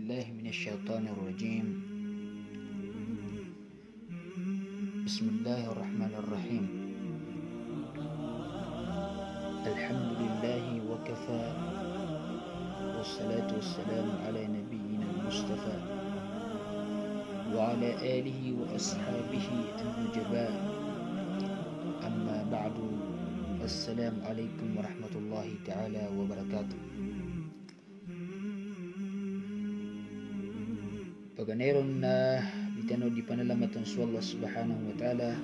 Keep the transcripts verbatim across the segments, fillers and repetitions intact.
بالله من الشيطان الرجيم. بسم الله الرحمن الرحيم. الحمد لله وكفى، والصلاة والسلام على نبينا المصطفى وعلى آله وأصحابه النجباء. أما بعد، السلام عليكم ورحمة الله تعالى وبركاته. Paganay ron na di tano di panalamatan so Allah Subhanahu wa Ta'ala,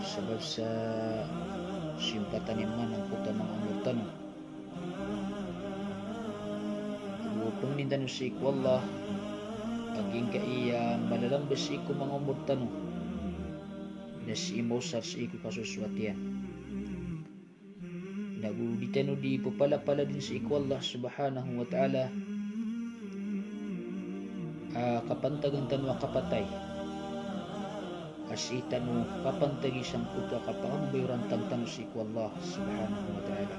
sabap sa simpatan iyan man angkoto a manga omor tano. Ago pangnin tano sii ko Allah a giyangkaya malalamba sii ko manga omor tano na sii maosar sii ko kasosoat iyan. Nago di tano di pepalapaladen sii ko Allah Subhanahu wa Ta'ala a kapantagan tano a kapatay, a sii tano kapantagi sangkoto a kapakambay o rantang tano sii ko Allah Subhanahu wa Ta'ala.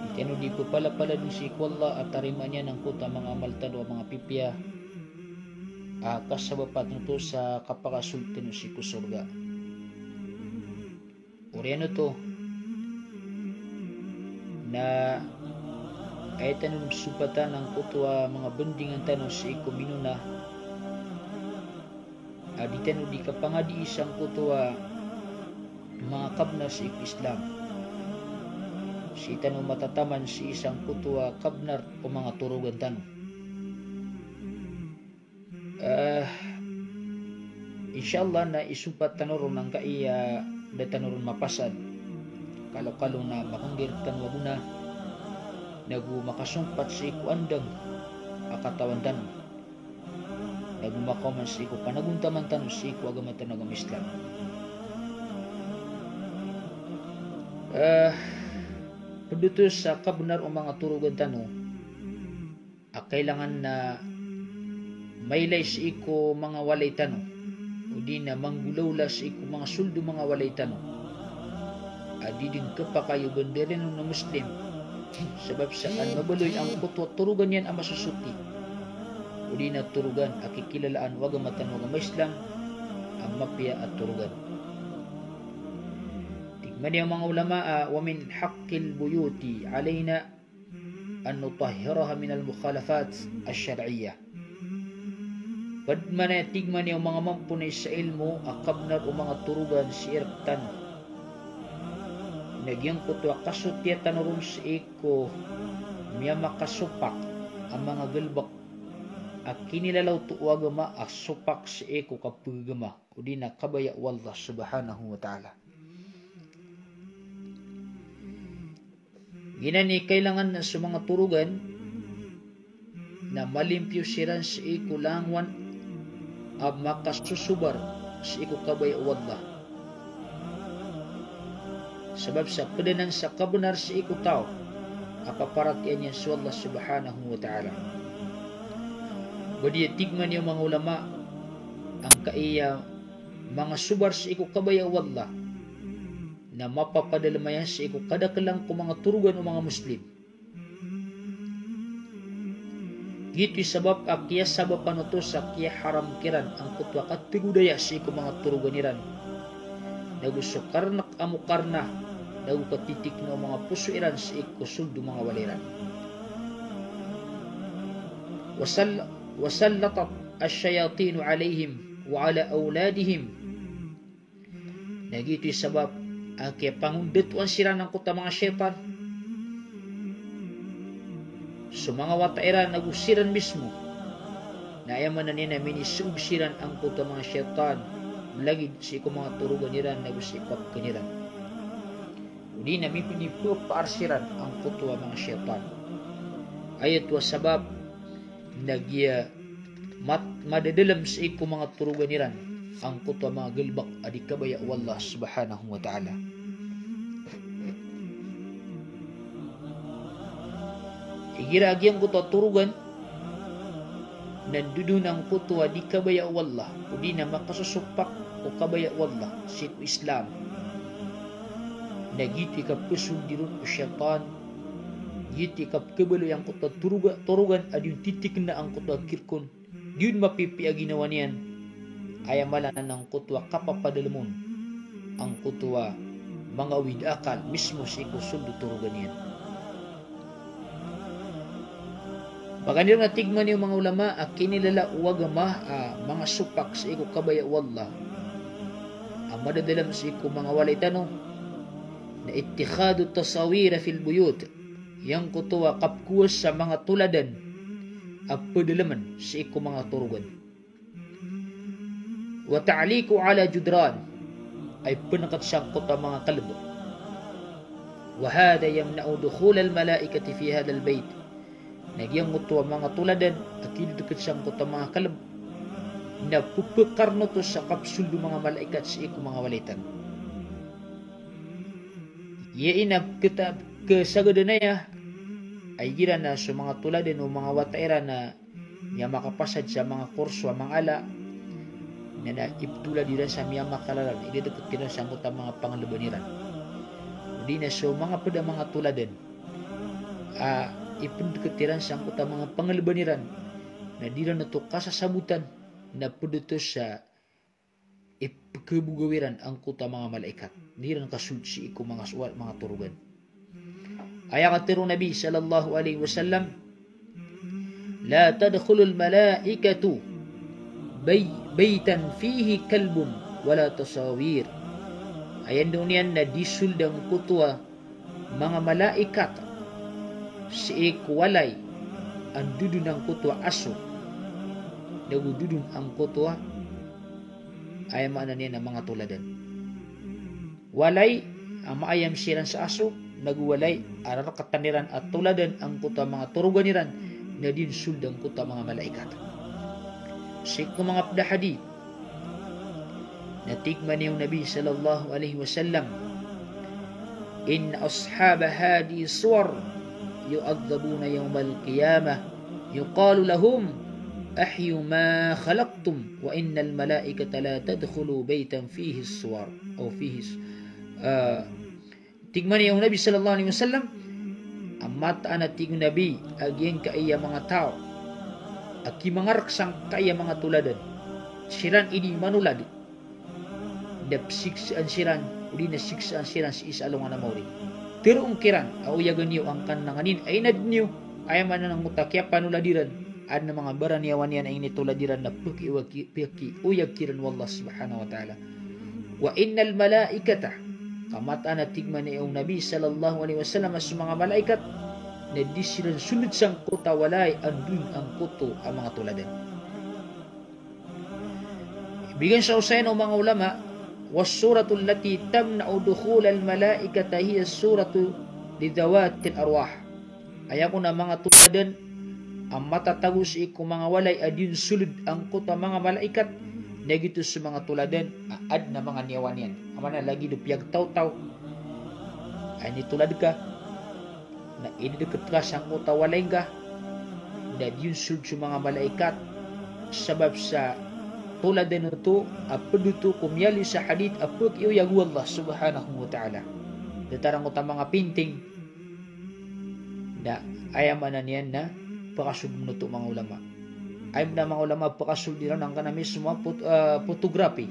Di tano di pepalapaladen sii ko Allah a tarimaan iyan angkoto a manga amal tano a manga pipiya a kasabapan oto sa kapakasold tano sii ko sorga. Oriyan oto na aya tano sompatan angkoto a manga bandingan tano sii ko minona a di tano di kapangadii sangkoto a manga kabnar sii ko Islam. Sii tano matataman sii sangkoto a kabnar o manga torogan tano. Eh, insha Allah na isompat tano ron angkaya da tano ron mapasad. Kalokalo na makanggay rektano a gona, nago makasompat sii ko andang a katawan tano, nago makaoma sii ko panagontaman tano sii ko agama tano a agama Islam. Eh, ped oto sa kabnar o manga torogan tano a kailangan na mailay sii ko manga walay tano, odi na manggolawla sii ko manga sold o manga walay tano a di den kepakay o bandaren on a Muslim, sabap sa an mabaloy angkoto a torogan iyan a masosoti, odi na torogan a kikilalaan o agama tano a agama Islam a mapiya a torogan. Tig man iyan o manga ulama a, "Wa min haqqil buyuti alaina an nutahhiraha minal mukhalafat ash-shar'iyyah." Ped man aya, tig man iyan o manga mamponay sa ilmo, a kabnar o manga torogan sii rektano na giyangkoto a kasotiya tano ron sii ko miyamakasopak a manga galebek a kinilala oto o agama a sopak sii ko kapagagama, odi na kabaya o Allah Subhanahu wa Ta'ala. Giyanan i kailangan na so manga torogan na malimpiyo siran sii ko langowan a makasosobar sii ko kabaya o Allah. Sabap sa ped anan sa kabenar sii ko taw a paparatiyayaan iyan so Allah Subhanahu wa Ta'ala. Ba di tig man iyan o manga ulama, angkaya manga sobar sii ko kabaya o Allah na mapapadalem iyan sii ko kadakelan ko manga torogan o manga Muslim. Giyoto i sabap a kiyasabapan oto sa kiyaharam kiran angkoto a kategodaya sii ko manga torogan iran, nago so karnek a mokarna, nago katitikna o manga poso iran sii ko sold o manga walay iran. Wasal-, wasallatat ash-shayatinu alaihim wa ala awladihim. Na giyoto i sabap a kiyapangondatoan siran angkoto a manga shaytan so manga wata iran ago siran mismo. Na aya maana niyan na minisoog siran angkoto a manga shaytan lagid sii ko manga torogan iran ago sii ko apken iran. Odi na mipinipepaar siran angkoto a manga shaytan. Aya oto a sabap na giya mat-, madadalem sii ko manga torogan iran angkoto a manga galebek a di kabaya o Allah Subhanahu wa Ta'ala. Igira a giyangkoto a torogan na ndodon angkoto a di kabaya o Allah, odi na makasosopak ko kabaya o Allah sii ko Islam, na giyoto i kapesondi ron o shaytan Giyoto i kapkhabaloy angkoto a toroga-, torogan a di on titikna angkoto a kirk on, di on mapipiya ginawa niyan, aya mala na angkoto a kapapadalem on angkoto a manga awid a akal mismo sii ko sold o torogan iyan. Paganay ron na tig man iyan o manga ulama a kinilala o agama a manga sopak sii ko kabaya o Allah a madadalem sii ko manga walay tano na ittikhadhu tasawira fil buyut, giyangkoto a kapkowasa manga toladan a pedalemen sii ko manga torogan. Wa ta'liqu ala judran, ay peneket sangkoto a manga keleb. Wa hadha yamna'u dukhulal malaikati fi hadhal bait. Na giyangkoto a manga toladan a kidedeket sangkoto a manga keleb na pepekarn oto sa kapsold o manga malaikat sii ko manga walay tano. Aya ina keta-, kesagadan aya, ay igira na so manga toladan o manga wata iran na miyamakapasad sa manga korso a manga ala, na, na ipetolad iran sa miyamakalala, idedeket iran sangkoto a manga pangeleban iran. Odi na so manga ped a manga toladan a ipendeket iran sangkoto a manga pangeleban iran, na di iran oto kasasabotan, na ped oto sa ipekebogaw iran angkoto a manga malaikat. Di iran kasold sii ko manga suwal, manga torogan. Aya katharo o Nabi sallallahu alaihi wasallam, "La tadkhulul malaikatu bay-, baytan fihi kalbun wala tasawir." Aya ndao niyan na di sold angkoto a manga malaikat sii ko walay a ndodon angkoto a aso, nago dodon angkoto a, aya maana niyan na manga toladan. Walay a maayam siran sa aso, nago walay a rareketan iran a toladan angkoto a manga torogan iran, na di on sold angkoto a manga malaikat. Sii ko manga ped a hadith, na tig man iyan o Nabi sallallahu alaihi wasallam, "Inna ashaba hadhihi suwar yu'adhdhabuna yawmal qiyamah, yuqalu lahum, ahyu ma khalaqtum, wa innal malaikata la tadkhulu baytan fihi suwar, aw fihi s-," ah, tig man iyan o Nabi sallallahu alaihi wasallam, a mataan a tig o Nabi a giyangkaya manga taw a kimangarek sangkaya manga toladan, siran i di manolad, na pesiksaan siran, odi na siksaan siran sii sa alongan a maori. Teroon kiran a oyagen iyo angkanan a nganin a inadn iyo, aya maana na angkoto a kiyapanolad iran, aden a manga baraniyawa niyan a initolad iran na peki-, peki-, pekioyag kiran o Allah subhanahu wa ta'ala. Wa innal malaikata, ka mataan a tig man iyan o Nabi sallallahu alaihi wasallam a so manga malaikat, na di siran sold sangkoto a walay a ndodon angkoto a manga toladan. Ibegay sa osayan o manga ulama, was suratu allati tamna'u dukhulal malaikata hiya suratu lidhawatil arwah. Aya kon a manga toladan a matatago sii ko manga walay a di on sold angkoto a manga malaikat, na giyoto so manga toladan a aden a manga niyawa niyan. Aya maana na lagid o piyagtawtaw a initolad ka, na idedeket ka sangkoto a walay ngka, na di on sold so manga malaikat, sabap sa toladan oto a ped oto ko miyaaloy sa hadith a pekioyag o Allah subhanahu wa ta'ala. Datar angkoto a manga painting, na aya maana niyan na pekasold oto o manga ulama. Aya maana o manga ulama pekasold iran angkanan a mismo a phot-, ah, photography.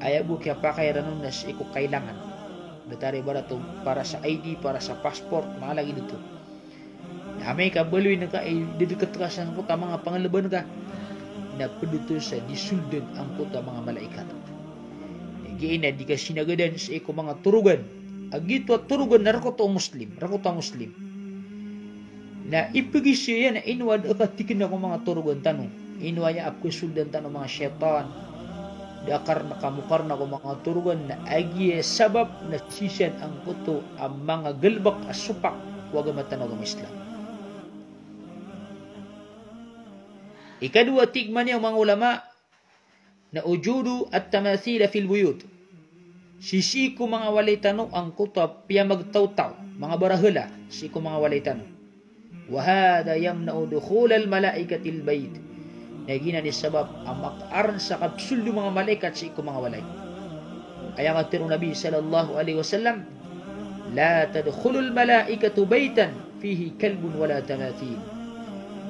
Aya bo kiyapakay iran on na sii ko kailangan. Datar ibarat o para sa I D, para sa passport, manga lagid oto. Na amay ka baloyin ka, idedeket ka sangkoto a manga pangeleban ka, na ped oto sa di solden angkoto a manga malaikat. Giya na di kasinagadan sii ko manga torogan. A giyoto a torogan na rekoto a Muslim, rekoto a Muslim. Na ipegiza iyan a ino a da a katikna ko manga torogan tano. Ino aya a pekesoldan tano o manga shaytan. Da a karna kamokarna ko manga torogan na agiya sabap na sii san angkoto a manga galebek a sopak ko agama tano a agama Islam. Ikadowa, tig man iyan o manga ulama, na wujudu at-tamathila fil buyut. Sii ko manga walay tano angkoto a piyamagtawtaw, manga barahala, sii ko manga walay tano. Wa hadha yamna'u dukhulal malaikatil bayt. Na giyanan i sabap a makaarn sa kapsold o manga malaikat sii ko manga walay. Aya katharo o Nabi sallallahu alaihi wasallam, La tadkhulul malaikatu baytan fihi kalbun wala tamathil.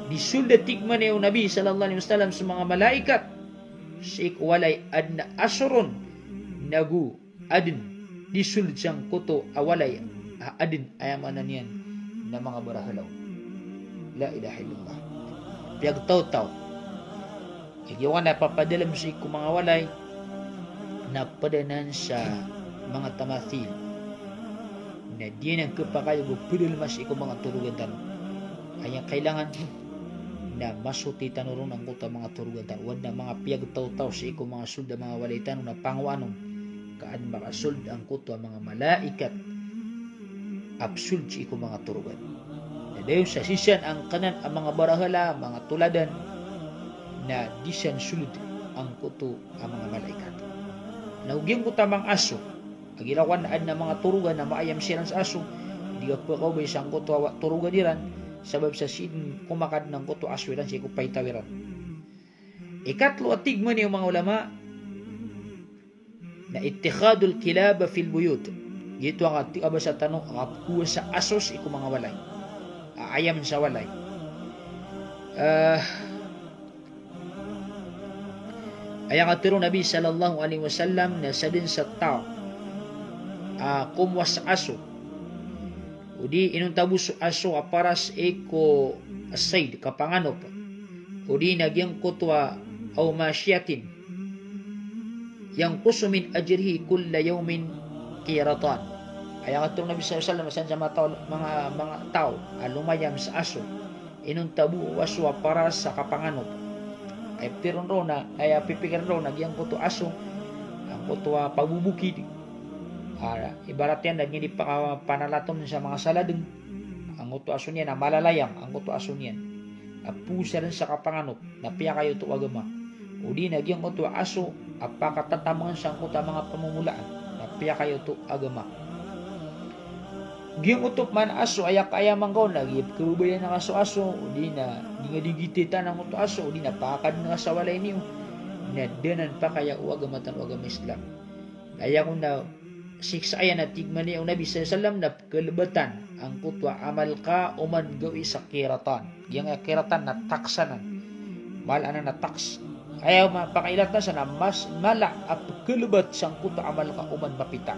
Di sold, a tig man iyan o Nabi sallallahu alaihi wasallam, so manga malaikat sii ko walay a adn a aso ron, nago adn, di sold sangkoto a walay a adn, aya maana niyan na manga barahalaw. La ilaha illallah. Piyagtawtaw. Giyoto a papadalm sii ko manga walay na pd anan sa manga tamathil. Na di anan khapakay o ba padalma sii ko manga torogan tano. Aya kailangan na masoti tano ron angkoto a manga torogan tano. Oway na manga piyagtawtaw sii ko manga sold a manga walay tano na pangowan on ka an makasold angkoto a manga malaikat a psold sii ko manga torogan. Na dayon sa sii san angkanan a manga barahala, manga toladan, na di san sold angkoto a manga malaikat. Na o giyangkoto a manga aso, a gilawan a adn a manga torogan na maayam siran sa aso, di kapakaobay sangkoto a torogan iran, sabap sa sii dn komakadn angkoto a aso iran sii ko paitaw iran. Ikatlo a tig man iyan o manga ulama, na ittikhadul kilaba fil buyut. Giyoto a tig a basa tano a kapkhowa sa aso sii ko manga walay. A, ayam sa walay. Eh, aya katharo o Nabi sallallahu alaihi wasallam na sadn sa taw a komowa sa aso, odi inonta bo so aso a paras sii ko sayd, kapanganop, odi na giyangkoto a, aw mashiyatin, yanqusu min ajrihi kulla yawmin qiratan. Aya katharo o Nabi sallallahu alaihi wasallam, sadn sa manga taw, manga, manga taw a lomayam sa aso, inonta bo o aso a paras sa kapanganop. Aya pipikiran roo na, aya pipikiran roo na giyangkoto a aso, angkoto a pabobokid. A, ibarat iyan na giyangkai di paka-, panalaton sa manga saladng. Angkoto a aso niyan a malalayam, angkoto a aso niyan a phoon sa kapanganop, na piyakayoto o agama. Odi na giyangkoto a aso a pakatatamangan sangkoto a manga pamomolaan, na piyakayoto o agama. Giyangkoto pman a aso, aya kaayama ngka on na giya pkhababayaan ka so aso, odi na di nga di gititana angkoto a aso, odi na pakakadn ka sa walay niyo, na da anan pakaya o agama tano a agama Islam. Aya kon na siksa iyan a tig man iyan o Nabi sallallahu alaihi wasallam na pkhalbatan angkoto a amal ka oman gawii sa qiratan. Giyangkai a qiratan na tax anan. Mala anan a tax. Aya ma-, pakailatan sa na mas mala a pkhalbat sangkoto a amal ka oman mapita.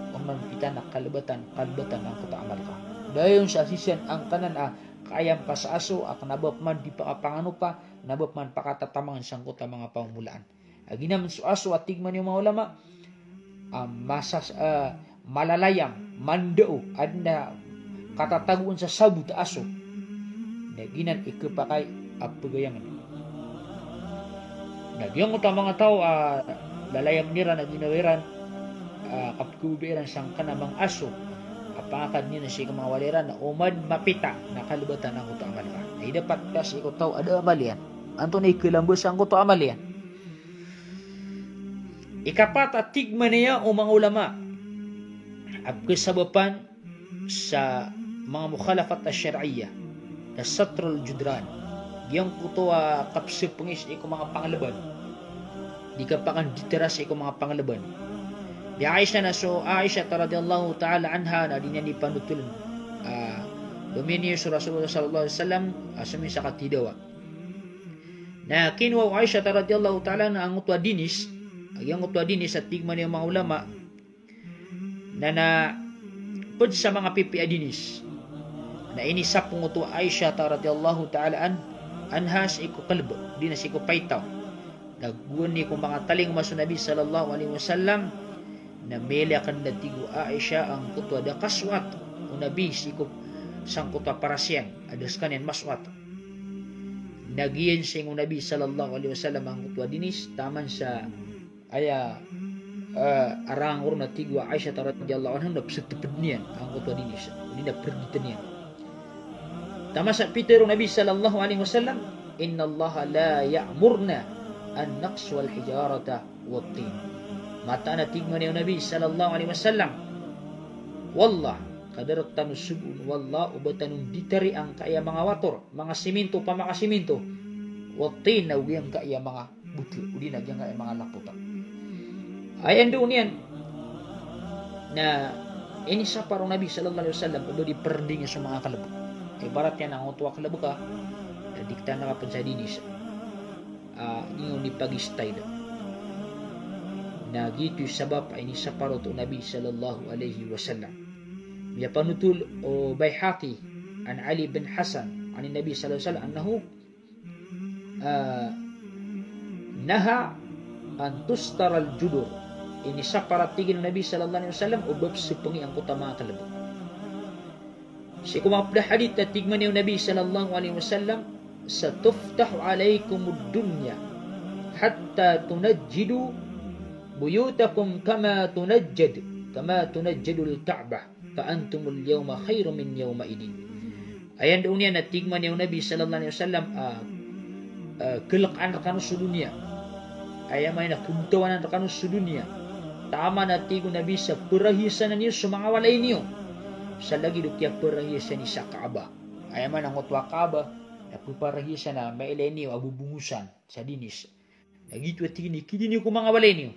Oman mapita na khalbatan, khalbatan angkoto a amal ka. Dayon sa sii san angkanan a kaayam ka sa aso a kna ba pman di pakapanganopa, kna ba pman pakatatamangan sangkoto a manga pamomolaan. A giyanan so aso a tig man iyan o manga ulama a masas-, a, malalayam, mandao, adn a katatagoan sa sabot a aso. Na giyanan i khapakay a pagayangn. Na giyangkoto a manga taw a lalayamn iran a ginawa iran a kapkhababayaan iran sangkanan a manga aso a pangakadn iran sii ko manga walay iran na oman mapita na khalbatan angkoto a amal ka. Na ida pat ka sii ko taw a da a amal iyan. Antonaa i khalamba sangkoto a amal iyan? Ikapat a tig man iyan o manga ulama a pkhasabapan sa manga mukhalafat ash-shar'iyyah, na satrul judran. Giyangkoto a kapsapngi sii ko manga panglban. Di kapakanditara sii ko manga panglban. Di Aisha na so Aisha radhiyallahu ta'ala anha na di niyan di panothol a, lominiyo so Rasulullah sallallahu alaihi wasallam a somisa ka tidawa. Na kinowa o Aisha radhiyallahu ta'ala anha angkoto a dinis, a giyangkoto a dinis a tig man iyan o manga ulama na, na pd sa manga pipiya a dinis. Na inisapng oto o Aisha radhiyallahu ta'ala an-, anha sii ko kalb, odi na sii ko paitaw. Na gowani ko manga talingoma so Nabi sallallahu alaihi wasallam, na miyalakn na tig o Aisha angkoto a da kasowat o Nabi sii ko sangkoto a paras iyan, a da skaniyan masowat. Na giyanan sii ko Nabi sallallahu alaihi wasallam angkoto a dinis, taman sa aya, eh, a rangor na tig o Aisha radhiyallahu anha na pztpd niyan angkoto a dinis, odi na prditn iyan. Taman sa pitharo o Nabi sallallahu alaihi wasallam, "Innallaha la ya'muruna an naqsuwal hijarata wat tin." Mataan a tig man iyan o Nabi sallallahu alaihi wasallam, wallah, ka da rktano sogoon o Allah o ba tano nditari angkaya manga wator, manga siminto, pamakasiminto, wat tin, na giyangkaya manga botl, odi na giyangkaya manga lapotan. Aya ndao niyan na Inisapar o Nabi sallallahu alaihi wasallam a ba di perendingi so manga kelebek. Ibarat iyan angkoto a kelebek ka, na di kita nakapensa dinis. Ah, di ngka di pag-style. Na giyoto i sabap a inisapar oto o Nabi sallallahu alaihi wasallam. Miyapanotol o Baihaqi an Ali bin Hasan an Nabi sallallahu alaihi wasallam annahu, ah, naha an tustaral judur. Inisapar, tig iyan, o Nabi sallallahu alaihi wasallam o ba pesepengi angkoto a manga kelebek. Sii ko manga ped a hadith a tig mambo o Nabi sallallahu alaihi wasallam, "Satuftahu alaikumud dunya hatta tunajjidu buyutakum kama tunajjad, kama tunajjadul Ka'bah, fa antumul yawma khairu min yawma idin." Aya ndao niyan a tig mambo o Nabi sallallahu alaihi wasallam, ah, ah, kelekaan rekano so doniya. Aya maana na kebtawanan rekano so doniya. Taman a tig o Nabi sa perahiyasan iyo so manga walay niyo sa lagid o kiyaperahiyasan iyo sa Kaaba. Aya maana angkoto a Kaaba, na peparahiyasan a mailay niyo a bobongosan sa dinis. Na giyoto a tig iyan i kidi niyo ko manga walay niyo.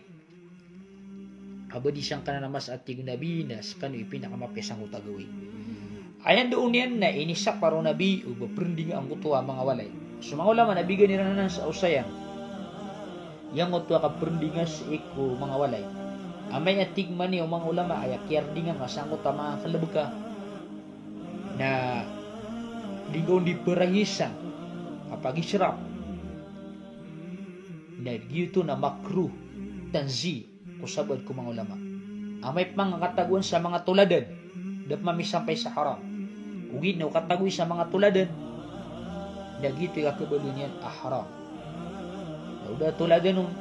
A ba di sangkanan a masa a tig o Nabi na sekano i pinakamapiya sangkoto a gawii. Aya ndao niyan na inisapar o Nabi o ba perendinga angkoto a manga walay. So manga ulama na bigan iran anan sa osayan. Giyangkoto a kaperendinga sii ko manga walay. Amay a tig mambo o manga ulama a aya kiyarendinga nga sangkoto a manga kelebek ka na di ngka on di perahiyasan a pag-israf. Na giyoto na makruh tanzih ko sabaad ko manga ulama. Amay pman a katagoan sa manga toladan, da pman misampay sa haram. Ogaid na o katagoi sa manga toladan, na giyoto i kakhabaloy niyan a haram. Na o da toladan on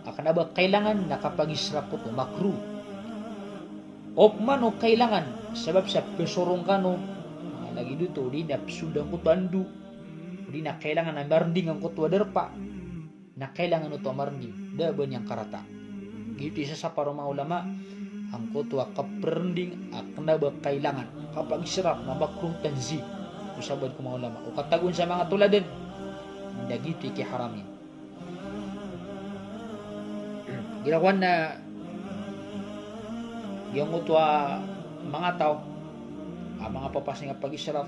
a kena ba kailangan na kapag-israf oto, makruh. O pman o kailangan, sabap sa pesorong kano, ah, lagid oto, o di na pesod angkoto a ndo, o di na kailangan a marending angkoto a darpa, na kailangan oto a marending, da a ba niyan karata. Giyoto i sasapar o manga ulama angkoto a kaperending a kena ba kailangan, kapag-israf na makruh tanzih ko sabaad ko manga ulama. O katagoan sa manga toladan, na giyoto i kiharam iyan. Igira kowan na giyangkoto a manga taw a manga papasang a pag-israf,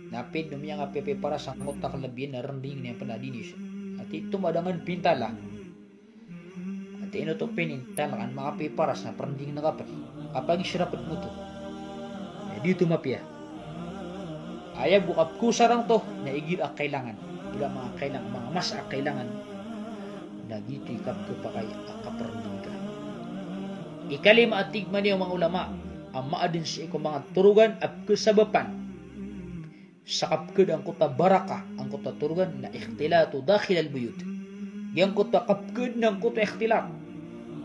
na ped o miyanga pipiparas angkoto a kelebihan na rending niyan pn a dinis. Ati tomadangan pintala. Ati ino to pinintala kan manga piparas na perending na kaped. Kapag-israf ped mo to. Di oto mapiya. Aya bo kapkosarang to, na igira a kailangan. Igira manga kailangan, manga masa a kailangan. Na giyoto i kapkhapakay a kaperending ka. Ikalima a tig mambo o manga ulama, a maadn sii ko manga torogan a pkhasabapan sa kapkhada angkoto a barakah angkoto a torogan na ikhtilatu dakhilal buyut. Giyangkoto a kapkhada angkoto a ikhtilat.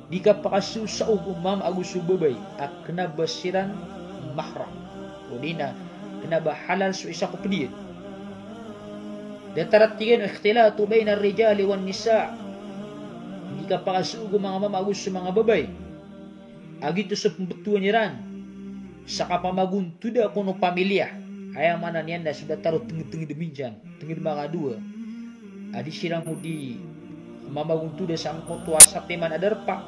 Di kapakasosaog o mama ago so babay a kena ba siran mahram. O di na kena ba halal so isa ko ped iyan. Datar a tig iyan o ikhtilatu bainar rijali wan nisa. Di kapakasoog o manga mama ago so manga babay a giyoto so pembetowan iran sa kapamagontoda ko pamilya. Aya maana niyan na so datar o tengedtenged minsan, tenged makadowa. A di siran o di mamagontoda sangkoto a satiman a darpa.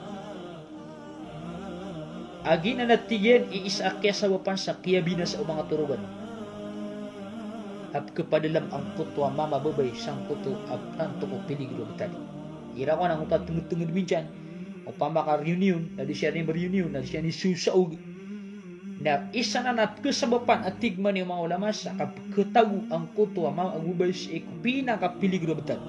A giyanan a tig iyan i isa a kiyasabapan sa kiyabinasa o manga torogan a pkhapadalem angkoto a mama babay sangkoto a tanto ko piligro a betad. Igira kowan angkoto a tengedtenged minsan, opama ka reunion, na di siran i ma-reunion, na di siran i sosaog. Na isa nan a pkhasabapan a tig mambo o manga ulama sa kapkhatago angkoto a mama ago babay sii ko pinakapiligro a betad.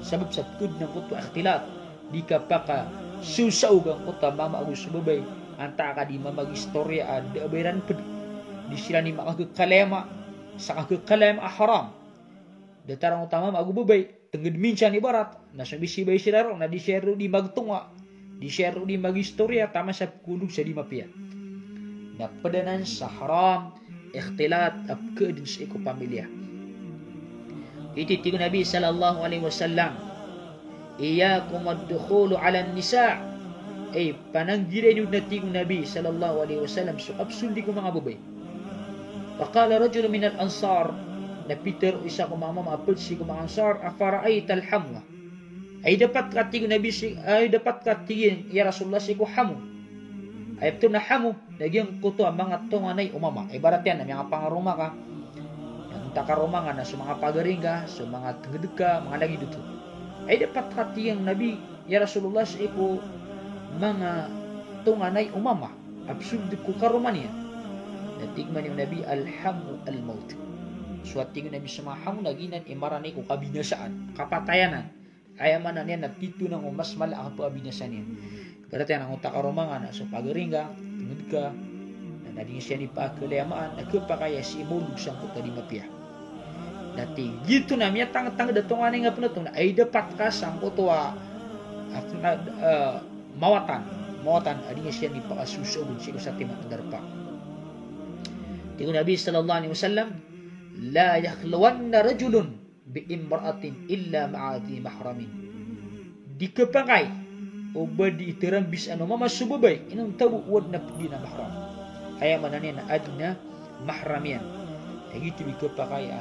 Sabap sa pkhada angkoto a ikhtilat. Di kapakasosaog angkoto a mama ago so babay, antaa ka di mamagistorya a da a ba iran ped. Di siran i makakhakalema sa kakhakalema a haram. Datar angkoto a mama ago babay, tenged minsan ibarat, na so bisibay siran ron, na di siran ron di magtonga, di siran ron di magistorya, taman sa pkondog sa di mapiya. Na ped anan sa haram, ikhtilat a pkhadn sii ko pamilya. Iti tig o Nabi sallallahu alaihi wasallam, "Iyyakum wad dukhulu alan nisa." Ay, pananggirai niyo dn, a tig o Nabi sallallahu alaihi wasallam, so kapsold ko manga babay. Faqala rajulun minal ansar, na pitharo o isa ko manga mama a pd sii ko manga Ansar, "Afara'aytal hamwa?" Ay dapat ka, tig o Nabi, si, ay dapat ka, tig iyan, ya Rasulullah, sii ko hamw. Aya ptharoon a hamo, na giyangkoto a manga tonganay o mama. Ibarat iyan na miyangapangaroma ka, na onta ka roma ngka na so manga pagari ngka, so manga tngd ka, manga lagid oto. Ay dapat ka, tig iyan o Nabi, ya Rasulullah, sii ko manga tonganay o mama a psold ko karoma niyan. Na tig mambo o Nabi, "Al-hamu al-maut." So a tig o Nabi sa manga hamo na giyanan i marani ko kabinasaan, kapatayan anan. Aya maana niyan na pito anan o mas mala a kapkabinasa niyan. Ibarat iyan na onta ka roma ngka na so pagari ngka, tngd ka, na di ngka siran ipakalayamaan, na khapakay a sii maolog sangkoto a di mapiya. Na tig iyan, giyoto na miyatangtangd a tonganay ngka pn oto, na ay dapat ka sangkoto a, a, a, mawatan, mawatan a di ngka siran ipakasosoagon sii ko satiman a darpa. Tig o Nabi sallallahu alaihi wasallam, "La yakhluwanna rajulun bi imra'atin illa ma'a dhi mahramin." Di khapakay o ba di itarambis o mama so babay inonta bo o adn a pd iyan a mahram. Aya maana niyan na adn a mahram iyan. Aya giyoto di khapakay a,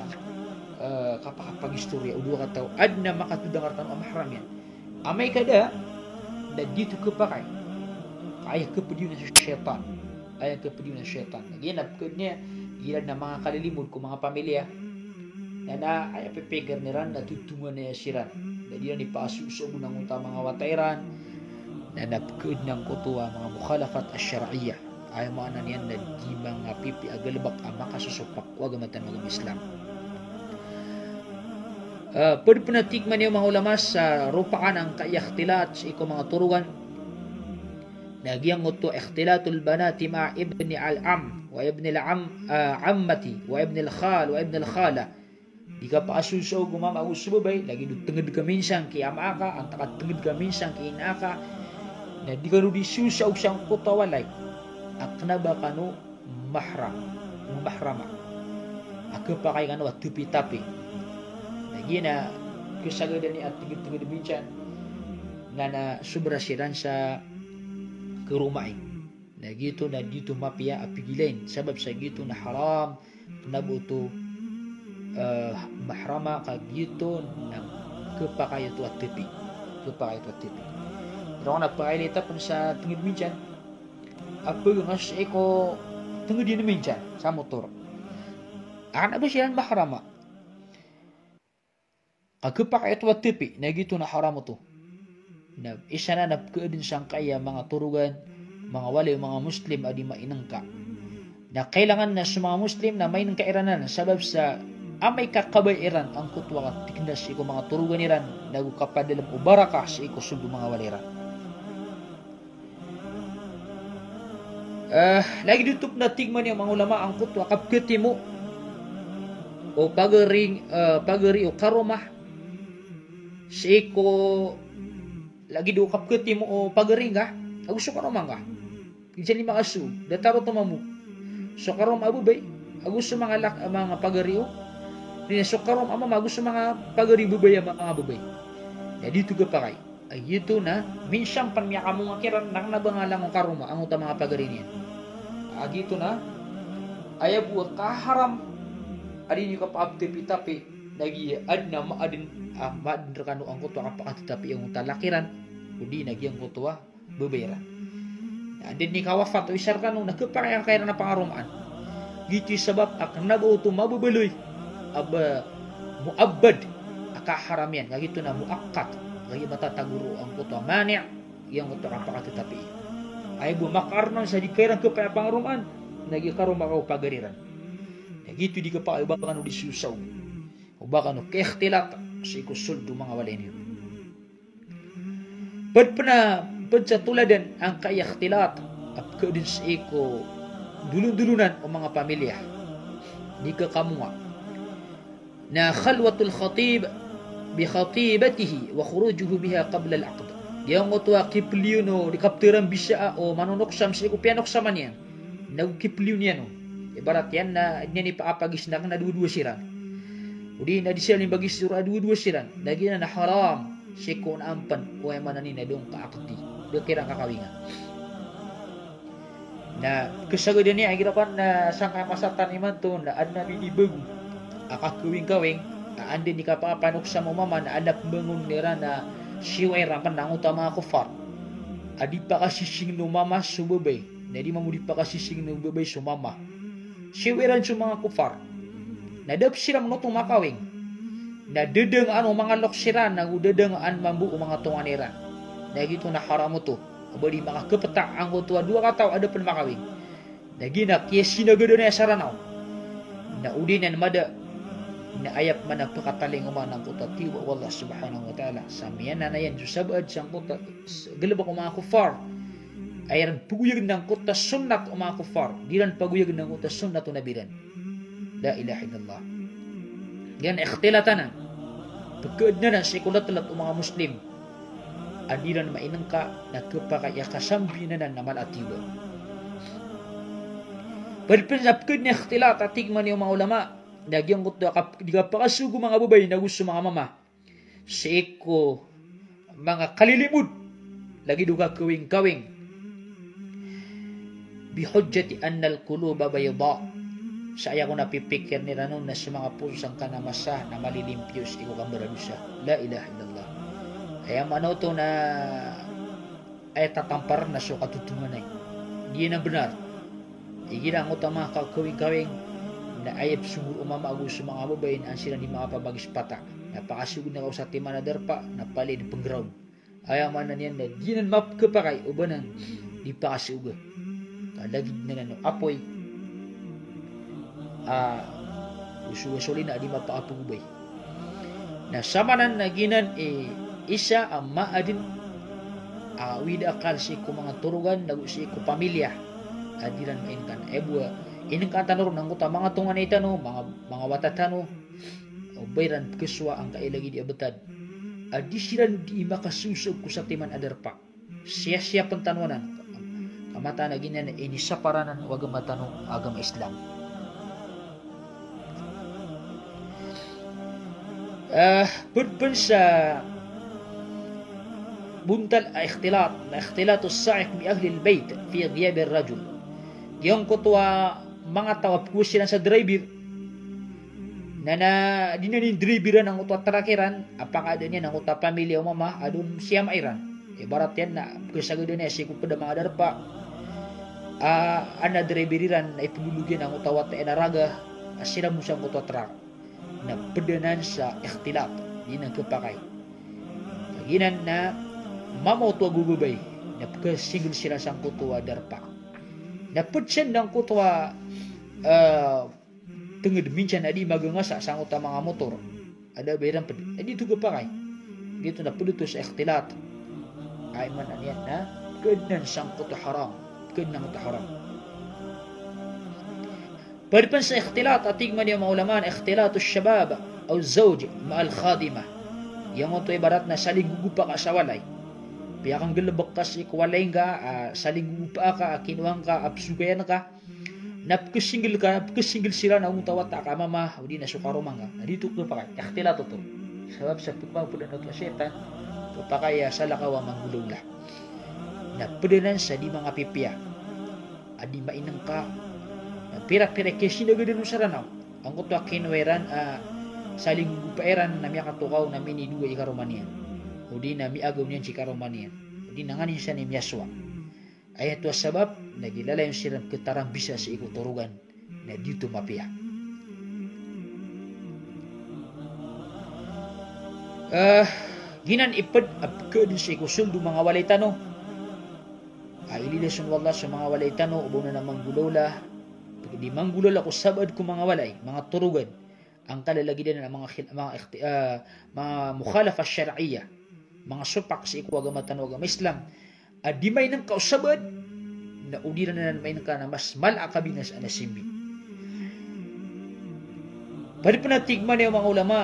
eh, kapakapagistoriya o dowa kataw, adn a makatodang rkano a mahram iyan. Amay ka da, na di oto khapakay. Aya kapd iyan na so shaytan. Aya kapd iyan na so shaytan. Lagid iyan a pkhaadn iyan, igira adn a manga kalilimod ko manga pamilya, na, na aya pipikirn iran na totongan iyan siran. Na di iran ipakasosoagon angkoto a manga wata iran. Na, na pkhaadn angkoto a manga mukhalafat ash-shar'iyyah. Aya maana niyan na di manga pipiya a galbk a makasosopak ko agama tano a agama Islam. Ah, pd pn a tig mambo o manga ulama sa ropaan angkaya ikhtilat sii ko manga torogan. Na giyangkoto ikhtilatul banati ma'a ibni al-am, wa ibni al-am, ah, ammati, wa ibni al-khal, wa ibni al-khala. Di kapakasosoaog o mama ago so babay, lagid o tngd ka minsan ki ama aka, antaa ka tngd ka minsan ki ina aka. Na di kano di sosoaog sangkoto a walay a kna ba kano mahram, mahrama. A khapakay kano a tapi-tapi. Na giya na khasagadan iyan a tngd-tngd minsan. Na, na sobra siran sa karomai. Na giyoto na di oto mapiya a pigilain. Sabap sa giyoto na haram, kna ba oto, eh, mahrama, ka giyoto na khapakay oto a tapi. Khapakay oto a tapi. Ron a pakailay ta pn sa tngd minsan. A pagangkas sii ko tngd iyan minsan sa motor. A kna ba siran mahrama. Ka khapakay oto a tapi, na giyoto na haram oto. Na isa nan a pkhaadn sangkaya manga torogan, manga walay o manga Muslim a di mainngka. Na kailangan na so manga Muslim na mainngka iran anan, sabap sa amay ka kabaya iran angkoto a katikna sii ko manga torogan iran, nago kapadalm o barakah sii ko sold o manga walay iran. Eh, lagid oto pn a tig mambo o manga ulama angkoto a kapkhatimo o pagari, eh, pagari o karoma sii ko, lagid o kapkhatimo o pagari ngka ago so karoma ngka. Minsan di makasold, datar oto mambo. So karoma a babay ago so manga lak-, manga pagari o. Di na so karoma a mama ago so manga pagari o babay a manga babay. Na di oto khapakay. Ay, giyoto na, minsan pn miyakamonga kiran, na kna ba nga langon karoma angkoto a manga pagari niyan. A giyoto na, aya bo a kaharam a di niyo kapakaptapi-tapi, lagid adn a maadn, a maadn rkano angkoto a kapakatatapi angkoto a laki ran, odi na giyangkoto a babay ran. Na anda dn i kawafat o isa rkano, na khapakay angkaya iran a pangaromaan. Giyoto i sabap a kna ba oto mababaloy a ba muabbad a kaharam iyan, ka giyoto na muakkat, ka giya matatago roo angkoto a mani', giyangkoto a kapakatatapi. Aya bo a makaarnan sa di ka iran khapakay a pangaromaan, na giya karoma ka o pagari ran. Na giyoto i di khapakay o ba kano di sosaog, o ba kano kaikhtilat sii ko sold o manga walay niyo. Pd pn a, pd sa toladan angkaya ikhtilat a pkhaadn sii ko dolon-dolonan o manga pamilya. Di khakamonga. Na khalwatul khatib bi khatibatihi wa khurujuhu biha qabla al-aqd. Giyangkoto a kipliyon o, di kaptharambisaa o manonoksam sii ko piyanoksama niyan. Nago kipliyon iyan on. Ibarat iyan na, niyan ipakapagisna kna dowa-dowa siran. Odi na di siran imbagis a dowa-dowa siran. Na giyanan na haram sii ko onaan pn, o aya maana niyan na da on kaakdi. Da kiran kakawinga. Na kasagadan iyan, igira pn na sangkaya masa tano imanto, na adn a minibago a kakawing-kawing, a anda dn i kapakapanoksam o mama, na adn a pmbangon iran a siyowa iran pn angkoto a manga kuffar. A di pakasisingn o mama so babay. Na di mambo di pakasisingn o babay so mama. Siyowa iran so manga kuffar. Na da pn siran oto makawing. Na dadangaan o manga loks iran, nago dadangaan mambo o manga tonganay iran. Na giyoto na haram oto. A ba di makakapta angkoto a dowa kataw a da pn makawing. Na giya na kiyasinagadan iyan sa Ranaw. Na o di nan mada, na aya pman a pakatalingoma na angkoto a tiyoba o Allah subhanahu wa ta'ala. Sa miyananayan so sabaad sangkoto a s-, galbk o manga kuffar. Aya iran pagoyagn angkoto a sunnat o manga kuffar. Di iran pagoyagn angkoto a sunnat o Nabi iran. La ilaha illallah. Giyanan ikhtilat anan. Pkhaadn anan sii ko latlat o manga Muslim a di iran mainngka na khapakay a kasambian anan a mala a tiyoba. Pd pn sa pkhaadn a ikhtilat a tig man iyan o manga ulama, na giyangkoto a kap-, di kapakasogo o manga babay nago so manga mama sii ko manga kalilimod, lagid o kakawingkawing. Bihujjati annal quluba bayda. Sa aya kon a pipikiran iran on na so manga poso sangkanan a masa na malilimpiyo sii ko kambaradosa. La ilaha illallah. Aya maana oto na aya tatampar na so katotonganay. Giya na bnar. Igira angkoto a manga kakawingkawing na aya psogo o mama ago so manga babay na an siran di makapamagispata. Na pakasogo na kaw sa timan a darpa na palaya dn pnggraw. Aya maana niyan na di nan mapkhapakay o ba nan di pakasoga. Ka lagid nan o apoy a oso-oso lina a di mapakapagobay. Na samanan na giyanan i isa a maadn a awid a akal sii ko manga torogan nago sii ko pamilya a di ran maingkan. Aya bo a inngka tano ron angkoto a manga tonganay tano, manga, manga wata tano, o ba iran pkhasowa angkai lagid i a btad a di siran di makasosob ko satiman a darpa. Siyasiyapen tano anan. Ka mataan a giyanan i inisapar anan o agama tano a agama Islam. Eh, pd pn sa bontal a ikhtilat, na ikhtilatus sa'iq bi ahlil bayt fi ghiyabir rajul. Giyangkoto a manga taw a pkowasa iran sa driver. Na, na di nan indribiran angkoto a trak iran a pakaadn iyan angkoto a pamilya o mama a doon si ama iran. Ibarat iyan na pkhasagadan iyan sii ko pd a manga darpa a, an a driver iran na ipndolog iyan angkoto a wata iyan a raga a siran bo sangkoto a trak. Na pd anan sa ikhtilat, di nan khapakay. Kagiya nan na mama oto a babay na pkhasingle siran sangkoto a darpa. Na pd san angkoto a, eh, tngd minsan a di magangasa sangkoto a manga motor a da a ba iran pd. A di oto khapakay. Giyoto na pd oto sa ikhtilat. Aya maana niyan na pkhaadn anan sangkoto a haram. Pkhaadn anan angkoto a haram. Pd pn sa ikhtilat a tig man iyan o manga ulama na ikhtilatus shabab aw zawj ma'al khadimah. Giyangkoto ibarat na saling gogopa ka sa walay. Piyakanggalbk ka sii ko walay ngka, ah, saling gogopa ka, a kinowa ngka, a psogayan ka. Na pkhasingle ka, pkhasingle siran angkoto a wata ka mama, odi na so karoma ngka. Na di oto khapakay, ikhtilat oto. Sabap sa pkhamapd anan oto a shaytan, khapakay a salakaw a manggolawla. Na pd anan sa di mangapipiya a di mainngka. Na pira-pira i kiyasinagadan on sa Ranaw. Angkoto a kinowa iran a saling gogopa iran na miyakatokaw na minidowa i karoma niyan. Odi na miagaw niyan si karoma niyan. Odi na nganin san i miyasowa. Aya oto a sabap na gilalayon siran khatarambisa sii ko torogan na di oto mapiya. Eh, giyanan i pd a pkhaadn sii ko sold o manga walay tano. A ilidas on o Allah so manga walay tano o ba on anan a manggolawla. Di manggolawla ko sabaad ko manga walay, manga torogan. Angkala lagid anan a manga khil-, manga ikhti-, ah, manga mukhalafa shar'iyyah. Manga sopak sii ko agama tano a agama Islam. A di mainngka o sabaad, na o di ran anan mainngka na mas mala a kabinasaan a simbi. Pd pn a tig man iyan o manga ulama,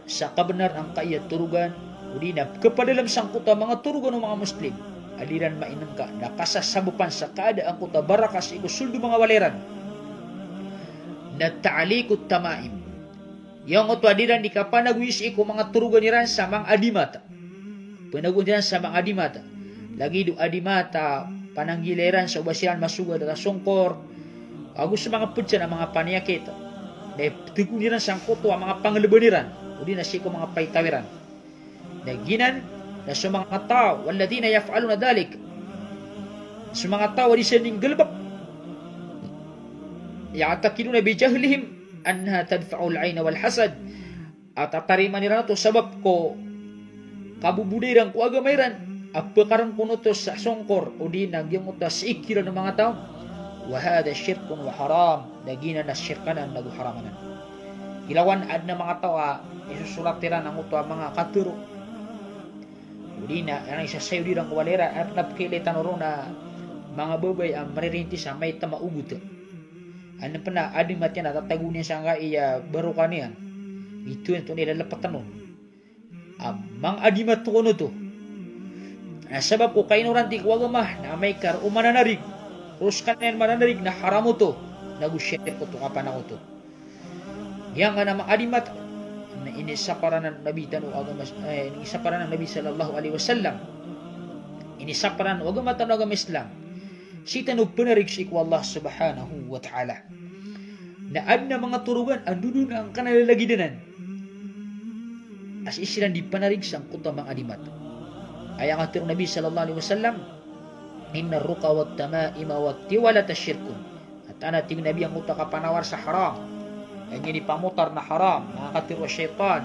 sa kabnar angkaya torogan, odi na pkhapadalm sangkoto a manga torogan o manga Muslim a di ran mainngka, na kasasabapan sa kaada angkoto a baraka sii ko sold o manga walay ran. Na ta'liqut tamaim. Giyangkoto a di ran di kapanagoy sii ko manga torogan iran sa manga adimat. Panagoy iran sa manga adimat. Lagid o adimat a pananggila iran sa o ba siran masogad a songkor. Ago so manga pd san a manga paniyakit. Na iptagoon iran sangkoto a manga panglban iran. Odi na sii ko manga paitaw iran. Na giyanan, na so manga taw, walladhina yaf'aluna dhalik. So manga taw a di siran nggalebek. Ya'taqiduna bi jahlihim annaha tadfa'ul aina wal hasad. A tatarimaan iran oto sabap ko kabobodai iran ko agama iran a pkarengkon oto sa songkor odi na giyangkoto a sii kiran o manga taw. Wa hadha shirkun wa haram. Na giyanan na shirk anan nago haram anan. Ilawan a aden a manga taw a isosorat iran angkoto a manga katharo. Odi na, anan isasayod iran ko walay iran, anan pen a pkailay tano ron a manga babay a maririntis a maitem a ogot. Anan pen a adimat iyan a tatago niyan sangkai a baroka niyan. Ito iyan oto na ilalepetan on. A manga adimat kon oto. Na sabap ko kainoranti ko agama, na amay ka roo mananarig, roo sekaniyan mananarig na haram oto, nago shirk oto, kapanakoto. Giyangkanan a manga adimat na inisapar anan o Nabi tano a agama, eh, inisapar anan o Nabi sallallahu alaihi wasallam. Inisapar anan o agama tano a agama Islam. Sii tano panarig sii ko Allah subhanahu wa ta'ala. Na aden a manga torogan a ndodon angkanan a lalagid anan a sii siran di panarig sangkoto a manga adimat. Aya katharo o Nabi sallallahu alaihi wasallam, "Innar ruqa wat tamaima wat tiwalata shirkun." Mataan a tig o Nabi angkoto a kapanawar sa haram. Aya niyan di pamotar na haram, manga katharo a shaytan.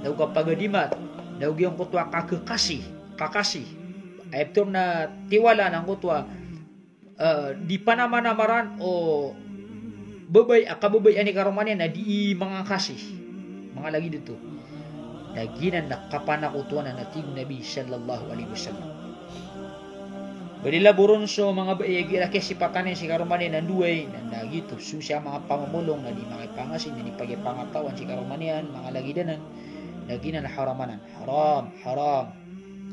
Nago kapagadimat, nago giyangkoto a kakekasi, kakasi. Aya ptharoon a tiwala na angkoto a, eh, di panamanamaran o babay a kababay ani karoma niyan na di mangakasi. Manga lagid oto. Na giyanan na kapanakoto anan a tig o Nabi sallallahu alaihi wasallam. Bali laboron so manga bai a giya a kiyasipatan iyan si karoma niyan a nduway, na, na giyoto so siya manga pamamolong, na di manga ipangasin, na di pagipangatawan si karoma niyan, manga lagid anan, na giyanan na haram anan. Haram, haram.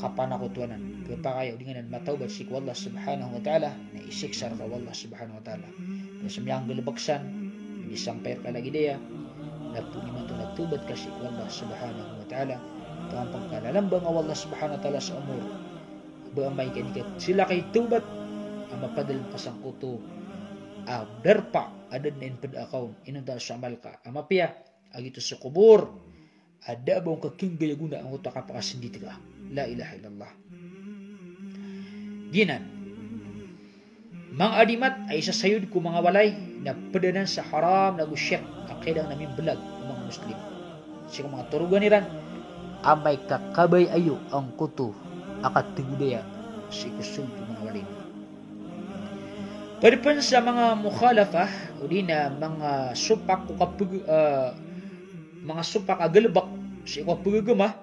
Kapanakoto anan. Kepakay a o di nganan matawbat sii ko Allah subhanahu wa ta'ala, na isiksa rka o Allah subhanahu wa ta'ala. Na so miyanggalebek san, di sampay rka lagid aya, na poniman oto na tawbat ka sii ko Allah subhanahu wa ta'ala. Taman pangkalalambang o Allah subhanahu wa ta'ala sa omor. Ba amay ka di ka selakay tawbat, a mapadalem ka sangkoto a darpa a da den a inped akaw, inonta so amal ka a mapiya, a giyoto so kobor. A da a ba on ka kenggayagoona angkoto a kapakasendit ka. La ilaha illallah. Giyanan. Manga adimat a isasayod ko manga walay na ped anan sa haram nago shirk a kailangan a mimbelag o manga Muslim. Sii ko manga torogan iran, amay ka kabaya iyo angkoto a kategodaya sii ko sold ko manga walay niyo. Ped pen sa manga mukhalafah, odi na manga sopak ko kapeg-, eh, manga sopak a galebek sii ko kapegagama,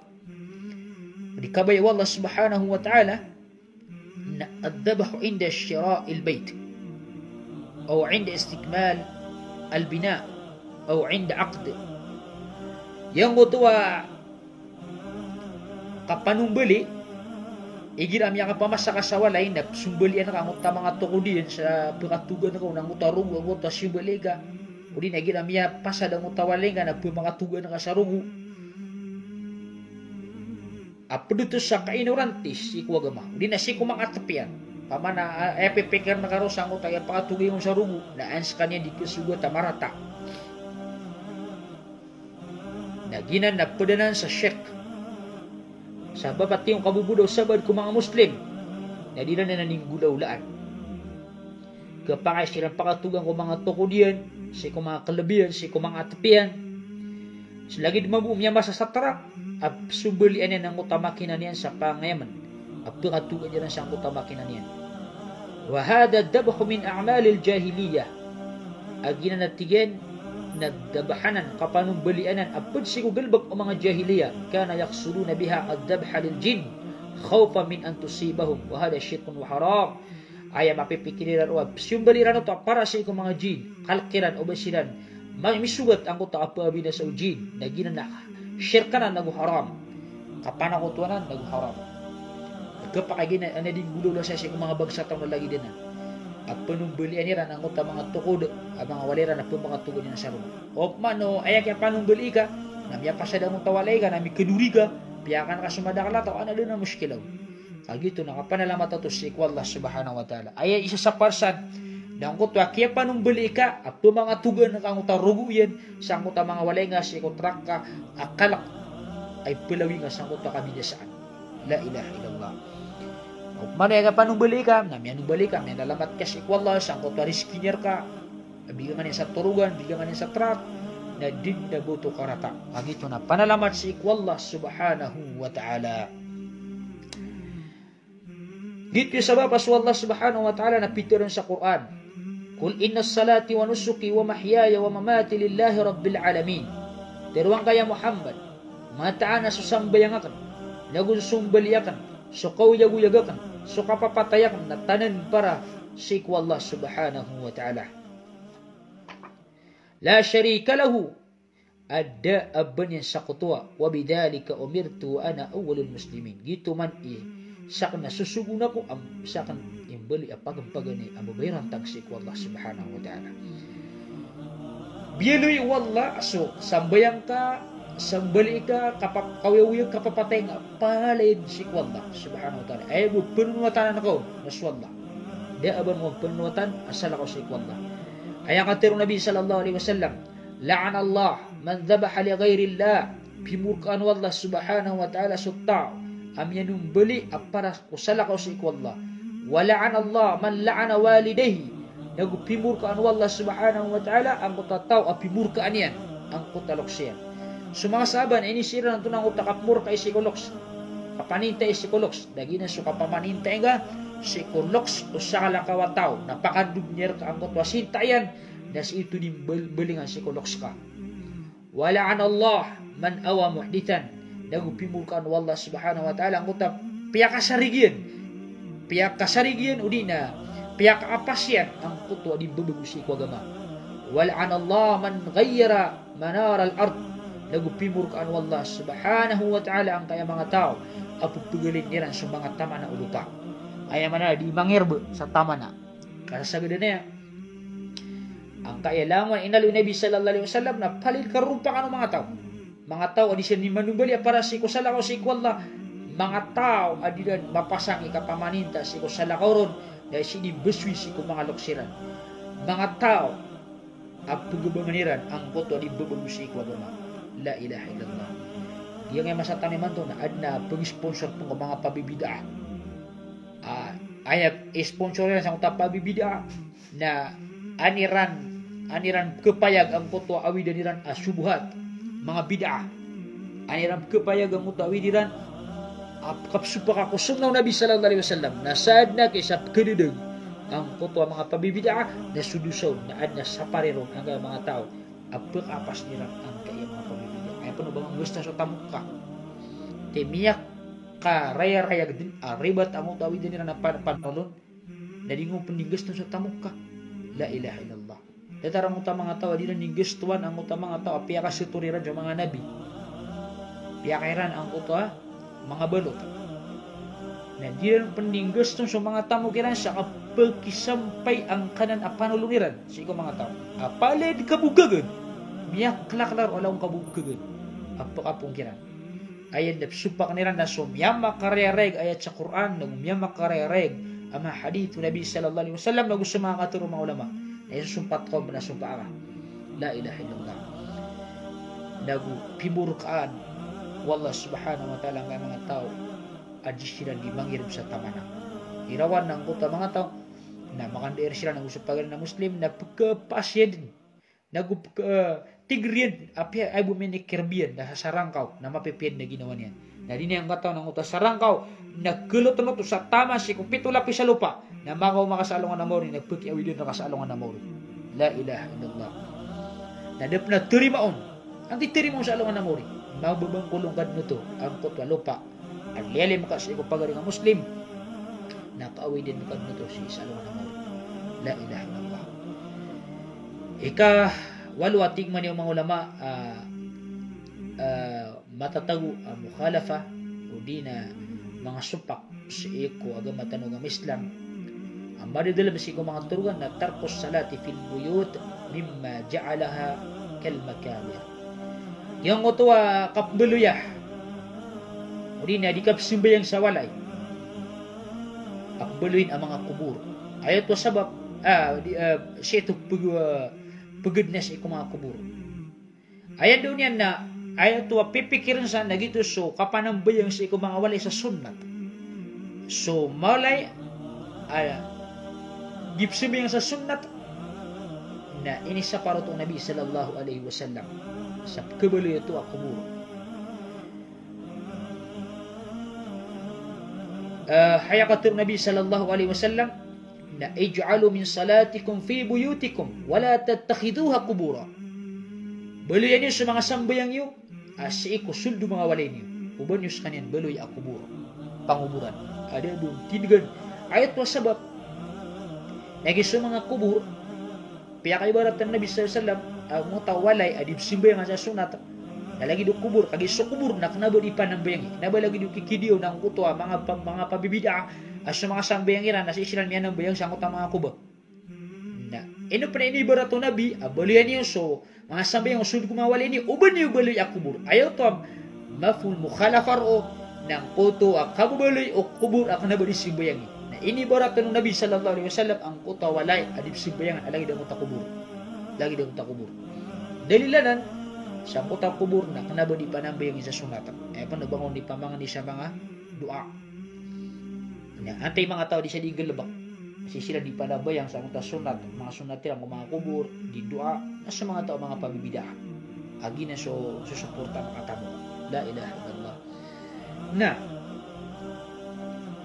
di kabaya o Allah subhanahu wa ta'ala, na adh-dhabhu inda shira'il bayt, aw inda istikmal al-bina, aw inda aqd. Giyangkoto a kapanombali, igira a miyakapamasa ka sa walay, na sombalian ka angkoto a manga tokod iyan sa pekatogan ka on angkoto a rogo, angkoto a sombali ka. Odi na igira a miyapasad angkoto a walay ka na pemakatogan ka sa rogo. A ped oto sa kainoranti sii ko agama. Odi na sii ko manga atep iyan. Opama na, a, aya pipikir na karo sangkoto a aya pakatogi on sa rogo. Na an sekaniyan di kesogat a marata. Na giyanan na ped anan sa shirk. Sabap a tig o kabobodai o sabaad ko manga Muslim. Na di iran anan inggolawlaan. Kepakay siran pakatogan ko manga tokod iyan, sii ko manga keleb iyan, sii ko manga atep iyan. Sa lagid mambo miyamasa sa trak, a sombalian iyan angkoto a makina niyan sa pangayamen. A pekatogan iran sangkoto a makina niyan. Wa hadha dhabhu min a'malil jahiliyah. A giyanan a tig iyan na dhabh anan, kapanombalian anan, a ped sii ko galebek o manga jahiliyah. Kana yaqsuduna biha ad-dhabha lil jinn, khawfan min an tusibahum. Wa hadha shirkun wa haram. Aya mapipikir iran o, a sombali iran oto a para sii ko manga jin, kalek iran o ba siran ma-, misogat angkoto a pabinasa o jin, na giyanan na shirk anan nago haram. Kapanakoto anan nago haram. Kepakay giyanan a di nggolawla saya sii ko manga bangsa tano a lagid anan. A panombalian iran angkoto a manga tokod, a manga walay iran a pemakatogan iyan sa rogo. Opama o aya kiyapanombali ka, na miyapasad angkoto a walay ka, na mikedori ka, piyakan ka so madakl a taw, na da den a mushkila on. Kagiya oto na kapanalamat oto sii ko Allah subhanahu wa ta'ala. Aya isa sa parsan, na angkoto a kiyapanombali ka, a pemangatogan ka angkoto a rogo iyan, sangkoto a manga walay nga sii ko trak ka, a kalek, a ipelawing ka sangkoto a kabinasaan. La ilaha illallah. Opama na aya kapanombali ka, na miyanombali ka, miyalalamat ka sii ko Allah sangkoto a rizki niyan rka. Bigan ka niyan sa torogan, bigan ka niyan sa trak, na di dn a ba oto karata. Kagiya oto na panalamat sii ko Allah subhanahu wa ta'ala. Giyoto i sabap a so Allah subhanahu wa ta'ala na pitharo iyan sa Qur'an: "Qul inna salati wa nusuki wa mahyaya wa mamati lillahi rabbil alamin." Tharoa ngka ya Muhammad, mataan a so sambayang akn, nago so sombali akn, so kaoyagoyag akn, so kapapatay akn, na tanan para sii ko Allah subhanahu wa ta'ala. La sharika lahu, a da a ba niyan sakotowa, wa bidhalika umirtu wa ana awwalul muslimin. Giyoto man i sakn a sosogoon ako a sakn i mbaloy a pagmpaganay a mbabayarantag sii ko Allah subhanahu wa ta'ala. Biyaloy o Allah so sambayang ka, sombali ka, kapa-, kaoyagoyag, kapapatay nga, palaya dn sii ko Allah subhanahu wa ta'ala. Aya bo pnonowatan ka on na so Allah. Da a ba niyan pnonowatan a salakaw sii ko Allah. Aya katharo o Nabi sallallahu alaihi wasallam, "La'anallahu man dhabaha li ghairillah." Pimorkaan o Allah subhanahu wa ta'ala so taw a miyanombali a para ko salakaw sii ko Allah. "Wa la'anallahu man la'ana walidayhi." Nago pimorkaan o Allah subhanahu wa ta'ala angkoto a taw a pimorkaan iyan angkoto a loks iyan. So manga sahaba na inizaan iran antonaa angkoto a kapmorka sii ko loks, kapaninta sii ko loks. Da giyanan so kapamaninta ingka sii ko loks o salakaw a taw, na pakandod niyan rka angkoto a sinta iyan, na sii oto di mbal-, mbalingan sii ko loks ka. "Wa la'anallahu man awa muhdithan." Nago pimorkaan o Allah subhanahu wa ta'ala angkoto a piyakasarig iyan, piyakasarig iyan odi na piyakaapas iyan angkoto a di mbabago sii ko agama. "Wa la'anallahu man ghayyara manaral ard." Nago pimorkaan o Allah subhanahu wa ta'ala angkaya manga taw a pphagalayn iran so manga tamana o lopa. Aya maana di mangirb sa tamana. Kasasagadan iyan. Angkaya langon a inaloy o Nabi sallallahu alaihi wasallam na palaya dn karompakan o manga taw. Manga taw a di siran di manombali a para sii ko salakaw sii ko Allah. Manga taw a di iran mapasang i kapamaninta sii ko salakaw ron, na sii di mbasoy sii ko manga loks iran. Manga taw a pgabangan iran angkoto a di mbabago sii ko agama. La ilaha illallah. Giyangkaya masa tano imanto na adn a pag-sponsor pn ko manga pabibid'ah. Ah, aya sponsor iran sangkoto a pabibid'ah na an iran, an iran khapayag angkoto a awidan iran a shubuhat, manga bid'ah. An iran khapayag angkoto a awid iran a kapsopaka ko sunnah o Nabi sallallahu alaihi wasallam. Na sadn a kisa pkhadadag angkoto a manga pabibid'ah, na so dosa on na adn a sapari ron angkaya manga taw a phakaapasn iran angkaya manga pabibid'ah. Aya pn o ba nggastoan so tamok ka. Te miyakarayarayag dn a ribat angkoto a awidan iran a pan-, panolon, na di ngka pn di nggastoan so tamok ka. La ilaha illallah. Datar angkoto a manga taw a di iran di nggastoan angkoto a manga taw a piyakasotor iran so manga nabi. Piyakairan angkoto a manga balot. Na di iran pn di nggastoan so manga tamok iran sa kapakisampay angkanan a panolon iran sii ko manga taw a palaya dn kabogkagan. Miyaklaklar o ala on kabogkagan a phakapong kiran. Aya dn a psopak iran na so miyamakarayarayag a ayat sa Qur'an, nago miyamakarayarayag a manga hadith o Nabi sallallahu alaihi wasallam, nago so manga katharo o manga ulama. Na isosompat ka on na sompa aka. La ilaha illallah. Nago pimorkaan o Allah subhanahu wa ta'ala angkaya manga taw a di siran di mangirb sa tamana. Irawan angkoto a manga taw na makandair siran nago so paganay a Muslim na pkhapasiyan dn. Nago pk-, eh, tig iyan a piya, ay bo minikirb iyan na sa sarangkaw, na mapipiya dn a ginawa niyan. Na di niyan katawan angkoto a sarangkaw na khalotn oto sa taman sii ko pito lapis a lopa, na makaoma ka sa alongan a maori, na pkiawidan ka sa alongan a maori. La ilaha illallah. Na da pn a tarimaa on. Antaa i tarimaa on sa alongan a maori? Mababangkolong ka dn oto angkoto a lopa a liyalim ka sii ko pagari a Muslim, na kaawidan ka dn oto sii sa alongan a maori. La ilaha illallah. Ikawalo a tig mambo o manga ulama, ah, ah, matatago a mukhalafa, odi na manga sompak sii ko agama tano a agama Islam. A madadalm sii ko manga torogan na tarkus salati fil buyut mimma ja'alaha kal makabir. Giyangkoto a kapmbaloya, odi na di kapsambayang sa walay a pmbaloyin a manga kobor. Aya oto a sabap, ah, di, ah, sii oto pg-, ah, pgd na sii ko manga kobor. Aya doniyan na, aya oto a pipikirn san na giyoto so kapanambayang sii ko manga walay sa sunnat. So mawalay a di pzambayang sa sunnat, na inisapar oto o Nabi sallallahu alaihi wasallam sa pkhabaloy oto a kobor. Eh, aya katharo o Nabi sallallahu alaihi wasallam na, "Ij'alu min salatikum fi buyutikum wa la tattakhidhuha qubura." Baloya niyo so manga sambayang iyo a sii ko sold o manga walay niyo. O ba niyo skaniyan baloy a kobor, pangoboran. Adn a ba on tindigan. Aya oto a sabap na giya so manga kobor, piyakaibarat o Nabi sallallahu alaihi wasallam a angkoto a walay a di pzambayang sa sunnat, na lagid o kobor, kagiya so kobor na kna ba di panambayangi, kna ba lagid o kikidiyaw na angkoto a manga pa-, manga pabibid'ah a so manga sambayang iran na sii siran miyanambayang sa angkoto a manga kobor. Na ino pn a inibarat o Nabi a baloya niyo so manga sambayang o sold ko manga walay niyo, o ba niyo baloy a kobor. Aya oto a mafhum mukhalafa roo, na angkoto a kababaloy o kobor a kna ba di sambayangi. Na inibarat o Nabi sallallahu alaihi wasallam angkoto a walay a di pzambayangan a lagid angkoto a kobor. Lagid angkoto a kobor. Dalil anan, sa angkoto a kobor na kna ba di panambayangi sa sunnat. Aya pn a ba ngka on di pamangni sa manga doa. Na antaa i manga taw a di siran di nggalbk, sii siran di panambayang sa angkoto a sunnat, manga sunnat iran ko manga kobor, di doa, na so manga taw a manga pabibid'ah. A giyanan so, so suporta a manga taw. La ilaha illallah. Na,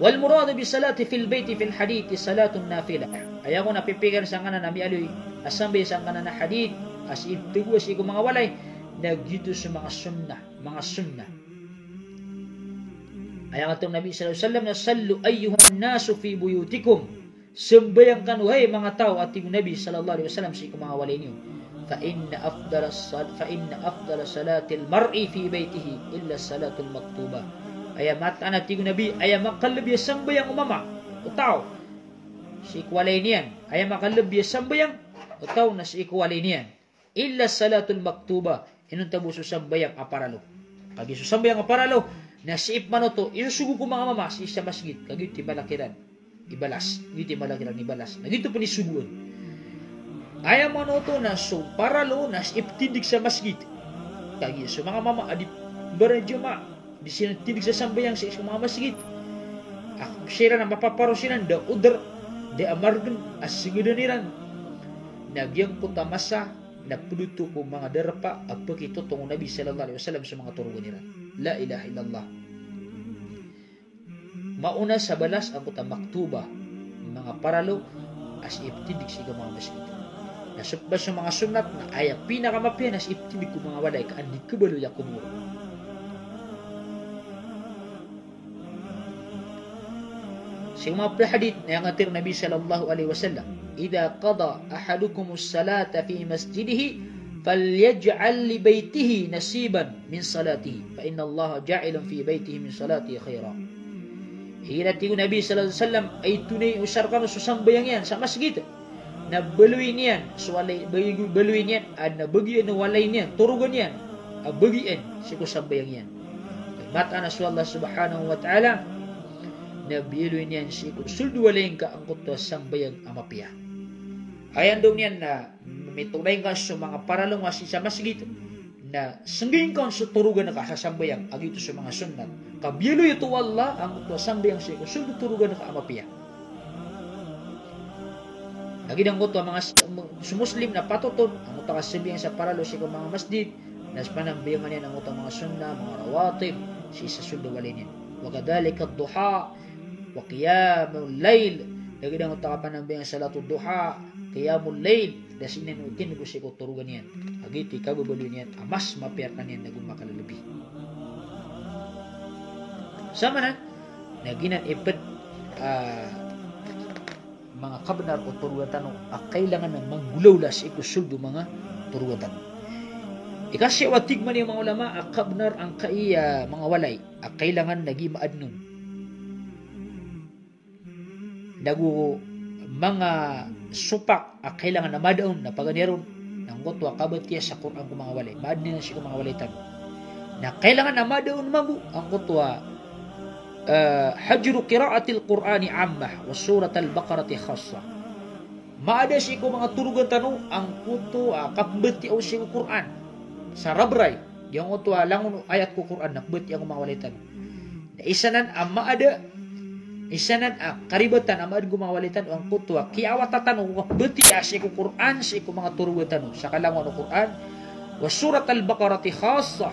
wal muradu bis salati fil bayti fil hadith salatun nafilah. Aya kon a pipikir sangkanan a miyaaloy a sambayang sangkanan a hadith a sii pthago a sii ko manga walay, na giyoto so manga sunnah, manga sunnah. Aya katharo o Nabi sallallahu alaihi wasallam na, "Sallu ayyuhan nasu fi buyutikum." Sambayang kano, hay manga taw, a tig o Nabi sallallahu alaihi wasallam, sii ko manga walay niyo. Fa inna afdala sal-, fa inna afdala salatil mar'i fi baytihi illa salatul maktubah. Aya mataan, a tig o Nabi, aya makalbi a sambayang o mama, o taw, sii ko walay niyan. Aya makalbi a sambayang o taw na sii ko walay niyan. Illa salatul maktubah, inonta bo so sambayang a paralo. Kagiya so sambayang a paralo na sii pman oto isosogo ko manga mama sii sa masgit, kagiya giyoto i mala kiran ibalas, giyoto i mala kiran ibalas. Na giyoto pn i sogoan. Aya maana oto na so paralo na sii ptindg sa masgit. Kagiya so manga mama a di mbaran jamaah, di siran tindg sa sambayang sii so manga masgit, a siran a mapaparo siran, da a odor, da a margn a sngdn iran. Na giyangkoto a masa na pd oto ko manga darpa a pkitotong o Nabi sallallahu alaihi wasallam so manga torogan iran. La ilaha illallah. Maona sa balas angkoto a maktubah, manga paralo a sii ptindg sii ko manga masgit. Na so, ba so manga sunnat na aya pinakamapiya na sii ptindg ko manga walay ka an di kabaloy a kobor. Sii ko manga pd a hadith na aya katharo o Nabi sallallahu alaihi wasallam, "Idha qada ahadukumus salata fi masjidihi, falyaj'al li baytihi nasiban min salatihi, fa innallaha ja'ilun fi baytihi min salatihi khaira." Igira, tig o Nabi sallallahu alaihi wasallam, a itonay o isa rkano so sambayang iyan sa masgit, na baloy niyan so walay, baloy, baloy niyan, a na bagian o walay niyan, torogan iyan a bagian sii ko sambayang iyan. Mataan a so Allah subhanahu wa ta'ala na biyaloy niyan sii ko sold o walay ngka angkoto a sambayang a mapiya. Aya ndao niyan na mitonay ngka so manga paralo ngka sii sa masgit, na snggaing ka on so torogan ka sa sambayang a giyoto so manga sunnat. Ka biyaloy oto o Allah angkoto a sambayang sii ko sold o torogan ka a mapiya. Lagid angkoto a manga s-, so Muslim na patot on angkoto a kasambayang sa paralo sii ko manga masgit, na so panambayangan iyan angkoto a manga sunnah, manga rawatib, sii sa sold o walay niyan. Wa kadhalika ad-duha, wa qiyamul layl. Lagid angkoto a kapanambayang sa salatud duha, qiyamul layl, da sii niyan o tindg sii ko torogan iyan a giyoto i kababaloy niyan a mas mapiya rkaniyan nago makalbi. Samanan, na giyanan i pd, ah, manga kabnar o torogan tano a kailangan a manggolawla sii ko sold o manga torogan tano. Ika siyaw a tig man iyan o manga ulama a kabnar angkai a manga walay a kailangan na gii maadn on nago manga sopak a kailangan a maada on, na paganay ron na angkoto a kabatiya sa Qur'an ko manga walay. Maadn iyan sii ko manga walay tano. Na kailangan a maada on mambo angkoto a, eh, hajru qira'atil Qur'ani ammah wa suratal Baqarati khassah. Maada sii ko manga torogan tano angkoto a kapmbatiya on sii ko Qur'an sa rabray. Giyangkoto a langon o ayat ko Qur'an na pmbatiya ko manga walay tano. Na isa nan a maada Isa nan a karibatan a maadn ko manga walay tano angkoto a kiyaawatan tano ko kapmbatiya sii ko Qur'an sii ko manga torogan tano. Sa kalangowan o Qur'an, wa Surat Al-Baqarati khassa.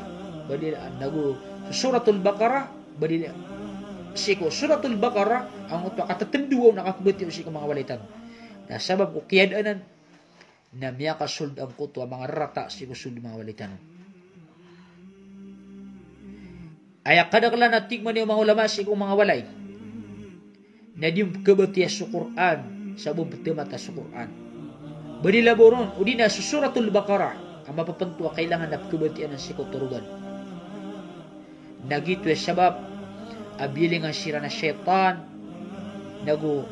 Badila nago Suratul Baqarah, badila sii ko Suratul Baqarah angkoto a katatndowa on a kapmbatiya sii ko manga walay tano. Na sabap ko kiyadaanan na miyakasold angkoto a manga rarata sii ko sold o manga walay tano. Aya kadaklan a tig man iyan o manga ulama sii ko manga walay na di on pkhabatiya so Qur'an sa bo on pthamata so Qur'an. Badila bo ron, odi na so Suratul Baqarah a mapapnto a kailangan na pkhabatiya nan sii ko torogan. Na giyoto i sabap a biyalingan siran a shaytan, nago,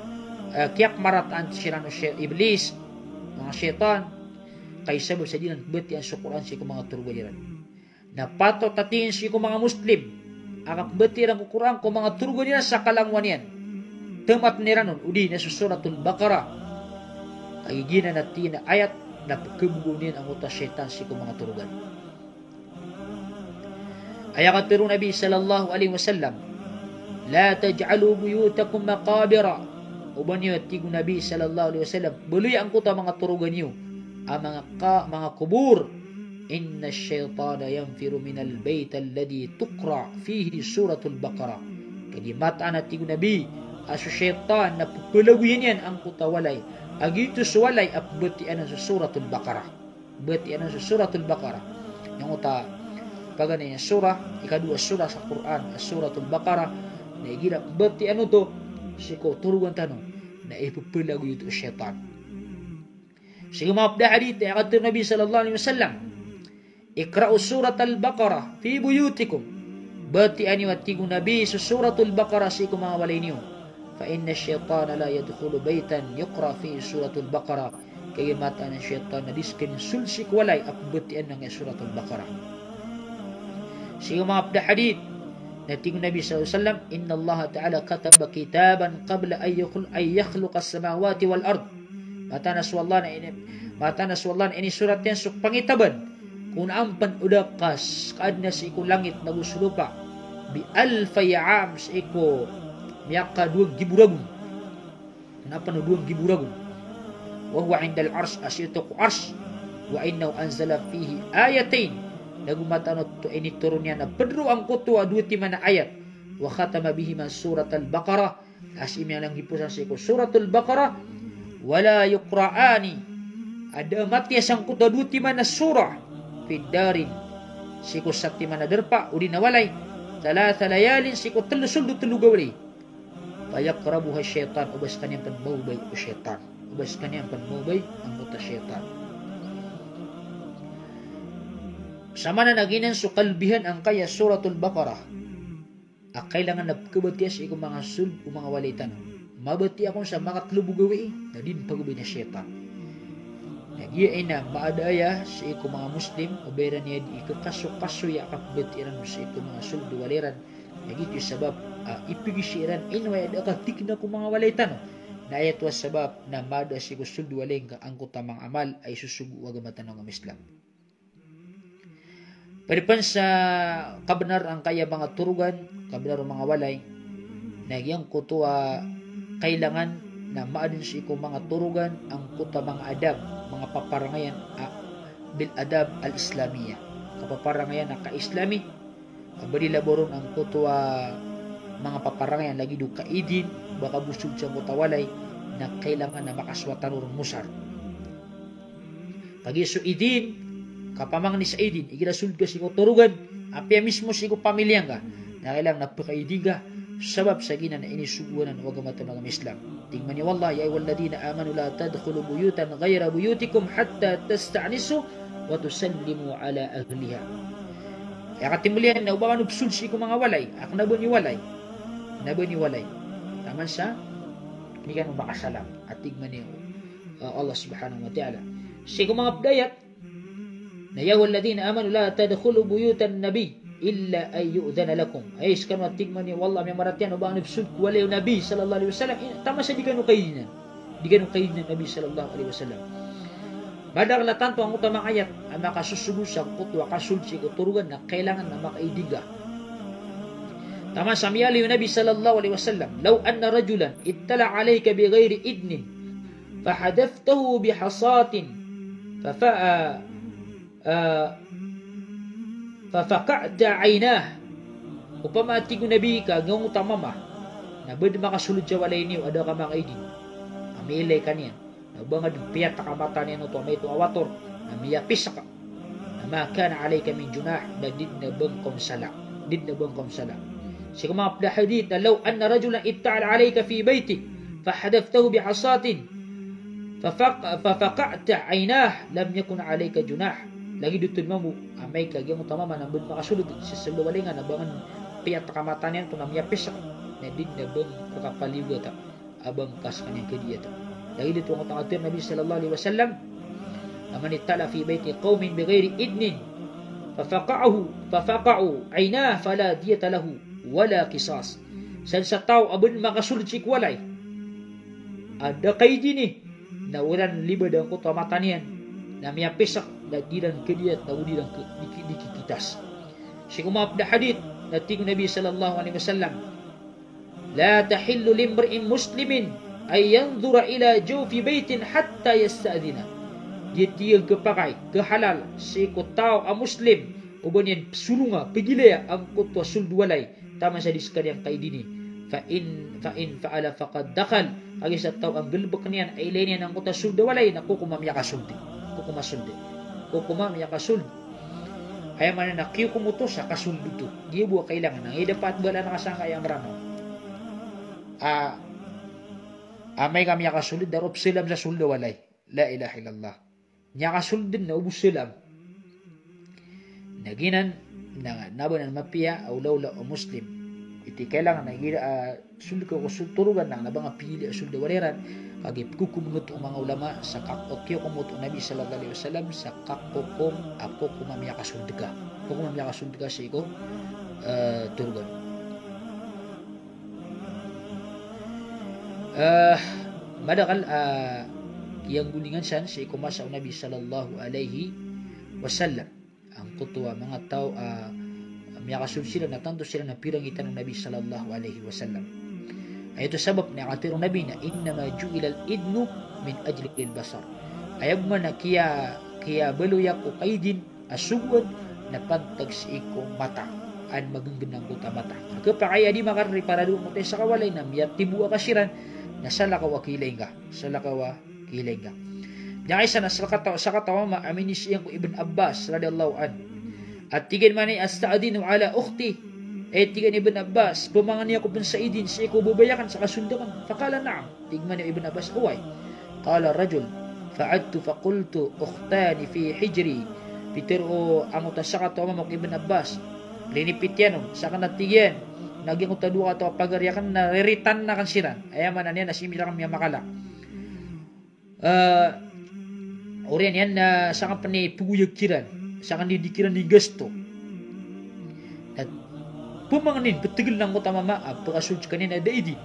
eh, kiyakmarataan siran o shay-, Iblis, manga shaytan, ka aya sabap sa di iran pmbatiyaan so Qur'an sii ko manga torogan iran. Na patot a tig iyan sii ko manga Muslim a kapmbatiya iran ko Qur'an ko manga torogan iran sa kalangowan iyan. Thamatn iran on, odi na so Suratul Baqarah. Kagiya giyanan a tig iyan a ayat na pkhabogaw niyan angkoto a shaytan sii ko manga torogan. Aya katharo o Nabi sallallahu alaihi wasallam, "La taj'alu buyutakum maqabira." Oba niyo, tig o Nabi sallallahu alaihi wasallam, baloya angkoto a manga torogan iyo a manga ka-, manga kobor. "Inna ash-shaytana yanfiru min al-bayt alladhi tuqra fihi Suratul Baqarah." Kagiya mataan a, tig o Nabi, a so shaytan na pphalagoyan iyan angkoto a walay a giyoto so walay a pmbatiyaan so Suratul Baqarah. Batiya anan so Suratul Baqarah. Angkoto a paganay a surah, ikadowa a surah sa Qur'an, a Suratul Baqarah. Na igira batiya anan oto sii ko torogan tano, na ipephalagoy oto o shaytan. Sii ko manga pd a hadith, aya katharo o Nabi sallallahu alaihi wasallam, "Iqra'u Suratal Baqarah fi buyutikum." Batiya niyo, a tig o Nabi, so Suratul Baqarah sii ko manga walay niyo. "Fa inna ash-shaytana la yadkhulu baytan yuqra fihi Suratul Baqarah." Kagiya mataan a shaytan na di skaniyan sold sii ko walay a pmbatiya anan a Suratul Baqarah. Sii ko manga pd a hadith, na tig o Nabi sallallahu alaihi wasallam, "Inna Allaha ta'ala kataba kitaban qabla an yakhlu-, an yakhluqa as-samawati wal ard." Mataan a so Allah na ini-, mataan a so Allah na inisorat iyan so pangitaban ko onaan pn o da a kaadn sii ko langit nago so lopa, bi alfi 'am, sii ko miyakadowa nggibo ragon. Onaan pn o dowa nggibo ragon. "Wa huwa 'indal 'arsh," a sii oto ko 'arsh. "Wa innahu anzala fihi ayatayn." Nago mataan oto a initoron iyan a pd roo angkoto a dowa timan a ayat. "Wa khatama bihima Suratal Baqarah." A sii miyalanggipos iyan sii ko Suratul Baqarah. "Wa la yuqra'ani." A da a mathiya sangkoto a dowa timan a surah, "fid darin," sii ko satiman a darpa, odi na walay, "thalatha layalin," sii ko tlo sold o tlo gawii. "Fa yaqrabuha ash-shaytan," o ba skaniyan pn maobay o shaytan. O ba skaniyan pn maobay angkoto a shaytan. Samanan a giyanan so kalbihan angkaya Suratul Baqarah a kailangan na pkhabatiya sii ko manga sold o manga walay tano. Mabatiya kon sa makatlo bo gawii, na di dn pagobay na shaytan. Na giya ina maada aya sii ko manga Muslim, o ba iran aya di ikakasokasoya a kapmbatiya iran sii ko manga sold o walay iran. Na giyoto i sabap a ipgizaan iran, ino aya da a katikna ko manga walay tano. Na aya oto a sabap na maada sii ko sold o walay ngka angkoto a manga amal a isosogo o agama tano a agama Islam. Pd pn sa kabnar angkaya manga torogan, kabnar o manga walay, na giyangkoto a kailangan na maadn sii ko manga torogan angkoto a manga adab, manga paparangayan a bil adab al-islamiyah. Kapaparangayan a ka-Islami, a badila bo ron angkoto a manga paparangayan lagid o kaidin, ba ka bo sold sangkoto a walay, na kailangan na makasowa tano ron mosar. Kagiya so idin, kapamangni sa idin, igira sold ka sii ko torogan, apiya mismo sii ko pamilya ngka, na kailangan na pakaidin ka, sabap sa giyanan a inisogo anan o agama tano a agama Islam. Tig man iyan o Allah, "Ya ayyuhalladhina amanu la tadkhulu buyutan ghayra buyutikum hatta tasta'nisu wa tusallimu ala ahliha." Aya katimolia niyan na o ba kano psold sii ko manga walay a kna ba niyo walay, kna ba niyo walay, taman sa di kano makasalam, a tig man iyan o, ah, Allah subhanahu wa ta'ala. Sii ko manga pd a ayat na, "Ya ayyuhalladhina amanu la tadkhulu buyutan nabi illa an yu'dhana lakum." Ay, skano, a tig man iyan o Allah, miyamaratiyaya o ba kano psold ko walay o Nabi sallallahu alaihi wasallam, i-, taman sa di kano kaidinan. Di kano kaidinan o Nabi sallallahu alaihi wasallam. Madakl a tanto angkoto a manga ayat a makasosogo sangkoto a kasold sii ko torogan na kailangan na makaidin ka. Taman sa miyaaloy o Nabi sallallahu alaihi wasallam, "Law anna rajulan ittala alayka bighairi idnin, fahadaftahu bihasatin, fa, fa, ah, ah, fafaqa'ta aynah." Opama, tig o Nabi, ka giyangkoto a mama na ba dn makasold sa walay niyo a da ka makaidin, a miyailay ka niyan, na ba ngka dn piyataka mata niyan oto a maito a wator, na miyapisk, na ma kana alayka min junah, na di dn a ba ngka on sala. Di dn a ba ngka on sala. Sii ko manga pd a hadith na, "Law anna rajulan ittala alayka fi baytik, fahadaftahu bihasatin, fafaq-, fafaqa'ta aynah, lam yakun alayka junah." Lagid oto mambo, amay ka giyangkoto a mama na ba dn makasold sa sold a walay nga, na ba ngka dn piyataka mata niyan oto na miyapisk, na di dn a ba ngka kapaliyogat a ba ngka skaniyan kadiyat. Lagid oto angkoto a katharo o Nabi sallallahu alaihi wasallam, "Man ittala fi bayti qawmin bighairi idnin, fafaqa'ahu, fafaqa'u aynah, fala diyata lahu wala qisas." Sadn sa taw a ba dn makasold sii ko walay a da kaidini, na oriyan libad angkoto a mata niyan, na miyapisk, na di ran kadiyat, na o di ran ka-, di ki-, di kikitas. Sii ko manga pd a hadith na tig o Nabi sallallahu alaihi wasallam, "La tahillu limri'in muslimin an yanzura ila jawfi baytin hatta yasta'dhina." Di, tig iyan, khapakay, khahalal sii ko taw a Muslim o ba niyan psolonga, pgilaya angkoto a sold o walay taman sa di skaniyan kaidini. Fa in, fa in fa'ala faqad dakhal. Kagiya sa taw a nggalbkn iyan a ilay niyan angkoto a sold a walay, na kokoma miyakasold. Kokoma sold. Kokoma miyakasold. Aya maana na kiyokom oto sa kasold oto. Giya bo a kailangan. Ang ida pat bala na kasangka aya Mranaw. A, amay ka miyakasold, da roo psalam sa sold a walay. La ilaha illallah. Miyakasold dn na o bo salam. Na giyanan, na, na ba nan mapiya a olaola o Muslim. Iti kailangan na gira, ah, sold ka ko sold torogan na, na ba nga pili a sold a walay ran. Kagiya pkokom oto o manga ulama sa kak-, o kiyokom oto o Nabi sallallahu alaihi wasallam sa kakokom a kokom a miyakasold ka. Kokom a miyakasold ka sii ko, eh, torogan. Eh, madakl, ah, kiyanggolingan san sii ko masa o Nabi sallallahu alaihi wasallam. Angkoto a manga taw, ah, miyakasold siran na tanto siran na pirangitan o Nabi sallallahu alaihi wasallam. Aya oto sabap na katharo o Nabi na, "Innama ju'ilal idnu min ajlil basar." Aya bo man a kiya, kiyabaloy ako ka idin a sogoan na pantag sii ko mata, an magngngnang angkoto a mata. Khapakay a di makaripara dn angkoto a isa ka walay na miyatiboa ka siran, na salakaw a kiilay ngka. Salakaw a kiilay ngka. Miyakaisa na sakataw, sakataw a mama a minisii iyan ko Ibn Abbas radhiyallahu anhu. A tig iyan mambo, "Asta'dhinu ala ukhti." Aya tig iyan o Ibn Abbas, pmangni ako pn sa idin sii ko babay akn sa kasold akn. Faqala, "Na'am." Tig mambo o Ibn Abbas, "Oway." Qala rajul, fa'adtu faqultu, "Ukhtani fi hijri." Pitharo angkoto a sakataw a mama ko Ibn Abbas, linipit iyan on, sakn a tig iyan, na giyangkoto a dowa kataw a pagari akn na riritan akn siran. Aya maana niyan na sii miyakalk. Ah, oriyan iyan na sakn pn i pgoyag kiran, sakn di, di kiran di gasto. Na pmangnin, ptgl angkoto a mama a pkasold skaniyan a da idin.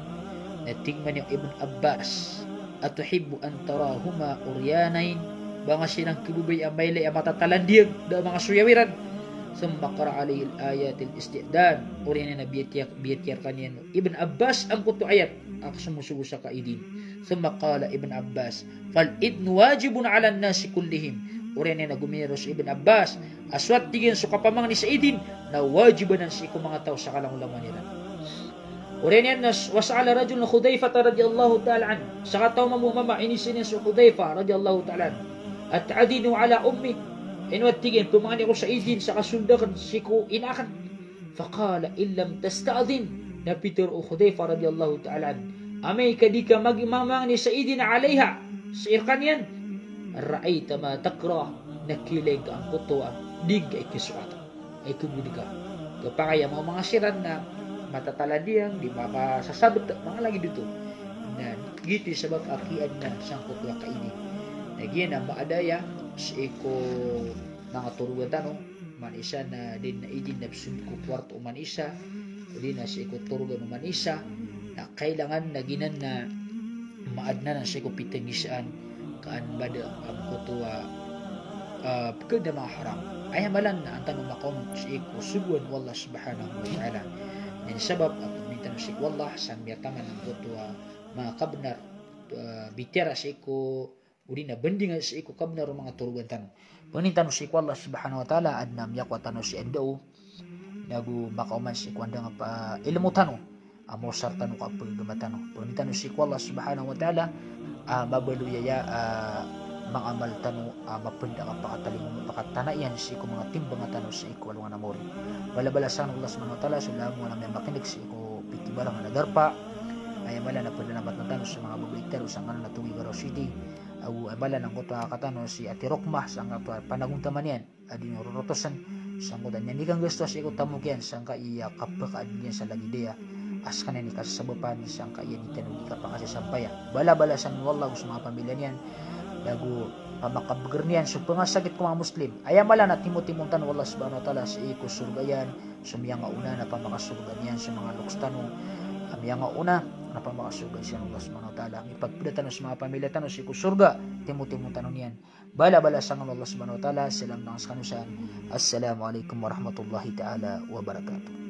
Na tig mambo o Ibn Abbas, "Atuhibbu an tarahuma uryanayn?" Ba nga siran khababaya a mailay a matatalandiang, da a manga soyaw iran? Thumma qara'a alayhi ayatil isti'dhan. Oriyan iyan na biyatiya, biyatiya rkaniyan o Ibn Abbas angkoto a ayat a kasomosogo sa kaidin. Thumma qala Ibn Abbas, "Fal idnu wajibun alan nasi kullihim." Oriyan iyan na gomiyaros o Ibn Abbas a so, a tig iyan, so kapamangni sa idin na wajib anan sii ko manga taw sa kalangolangowan iran. Oriyan iyan na s-, wa sa'ala rajulun Hudhaifata radhiyallahu ta'ala anhu. Sakataw mambo a mama, inisii niyan so Hudhaifa radhiyallahu ta'ala anhu, "Ata'dhinu ala ummi?" Ino, a tig iyan, pmangni ako sa idin sa kasold akn sii ko ina akn. Faqala, "In lam tasta'dhin," na pitharo o Hudhaifah radhiyallahu ta'ala anhu, amay ka di ka mag-, mamangni sa idin alayha, sii rkaniyan, "ra'ayta ma takrah," na kiilay ngka angkoto a di ngka ikisoat, ikibod ka. Khapakay a manga siran na matatalandiang, di makasasabt, manga lagid oto. Na giyoto i sabap a kiyaadna sangkoto a kaidin. Na giyanan a maadn aya sii ko manga torogan tano, oman isa na di na idin na psold ko kowarto oman isa, o di na sii ko torogan oman isa, na kailangan na giyanan na maadn anan sii ko pitnggisaan, ka an bada angkoto a, ah, pkada manga haram. Aya maana na an tano makaonot sii ko sogoan o Allah subhanahu wa ta'ala. Aya sabap a pangnin tano sii ko Allah sa miyataman angkoto a manga kabnar, ah, bitiyara sii ko, odi na bandingan sii ko kabnar o manga torogan tano. Pangnin tano sii ko Allah Subhanahu wa Ta'ala, adn a miyakowa tano sii a ndao, nago makaoma sii ko andang a ilmo tano a mosar tano ko kapagagama tano. Pangnin tano sii ko Allah Subhanahu wa Ta'ala a mabaloy aya a manga amal tano a mapnd a kapakatalingoma, pakatanaiyan sii ko manga timbang tano sii ko alongan a maori. Balabalasan o Allah Subhanahu wa Ta'ala so langon a miyamakin'g sii ko pikibarangan a darpa. Aya mala na pndalamat tano so manga babay tano sangkanan a Togi Garo City. Ago aya mala na angkoto a kaka tano si Ate Rokmah sangkoto a panagontaman iyan a di niyo rorotosan sangkoto a niyan di kanggasto sii ko tamok iyan sangkai a kapakaadn iyan sa lagid aya a skaniyan i kasasabapan sangkai a di tano di kapakasasampaya. Balabalasan o Allah so manga pamilya niyan, nago pamakabgr niyan so pangasakit ko manga Muslim. Aya mala na timotimon tano o Allah Subhanahu wa Ta'ala sii ko sorga iyan, so miyangaona na pamakasorga niyan so manga loks tano a miyangaona na pamakasorga siran o Allah Subhanahu wa Ta'ala. Mipagpda tano so manga pamilya tano sii ko sorga, timotimon tano niyan. Balabalasan o Allah Subhanahu wa Ta'ala. Salam tano skano san. Assalamu alaikum warahmatullahi ta'ala wabarakatuh.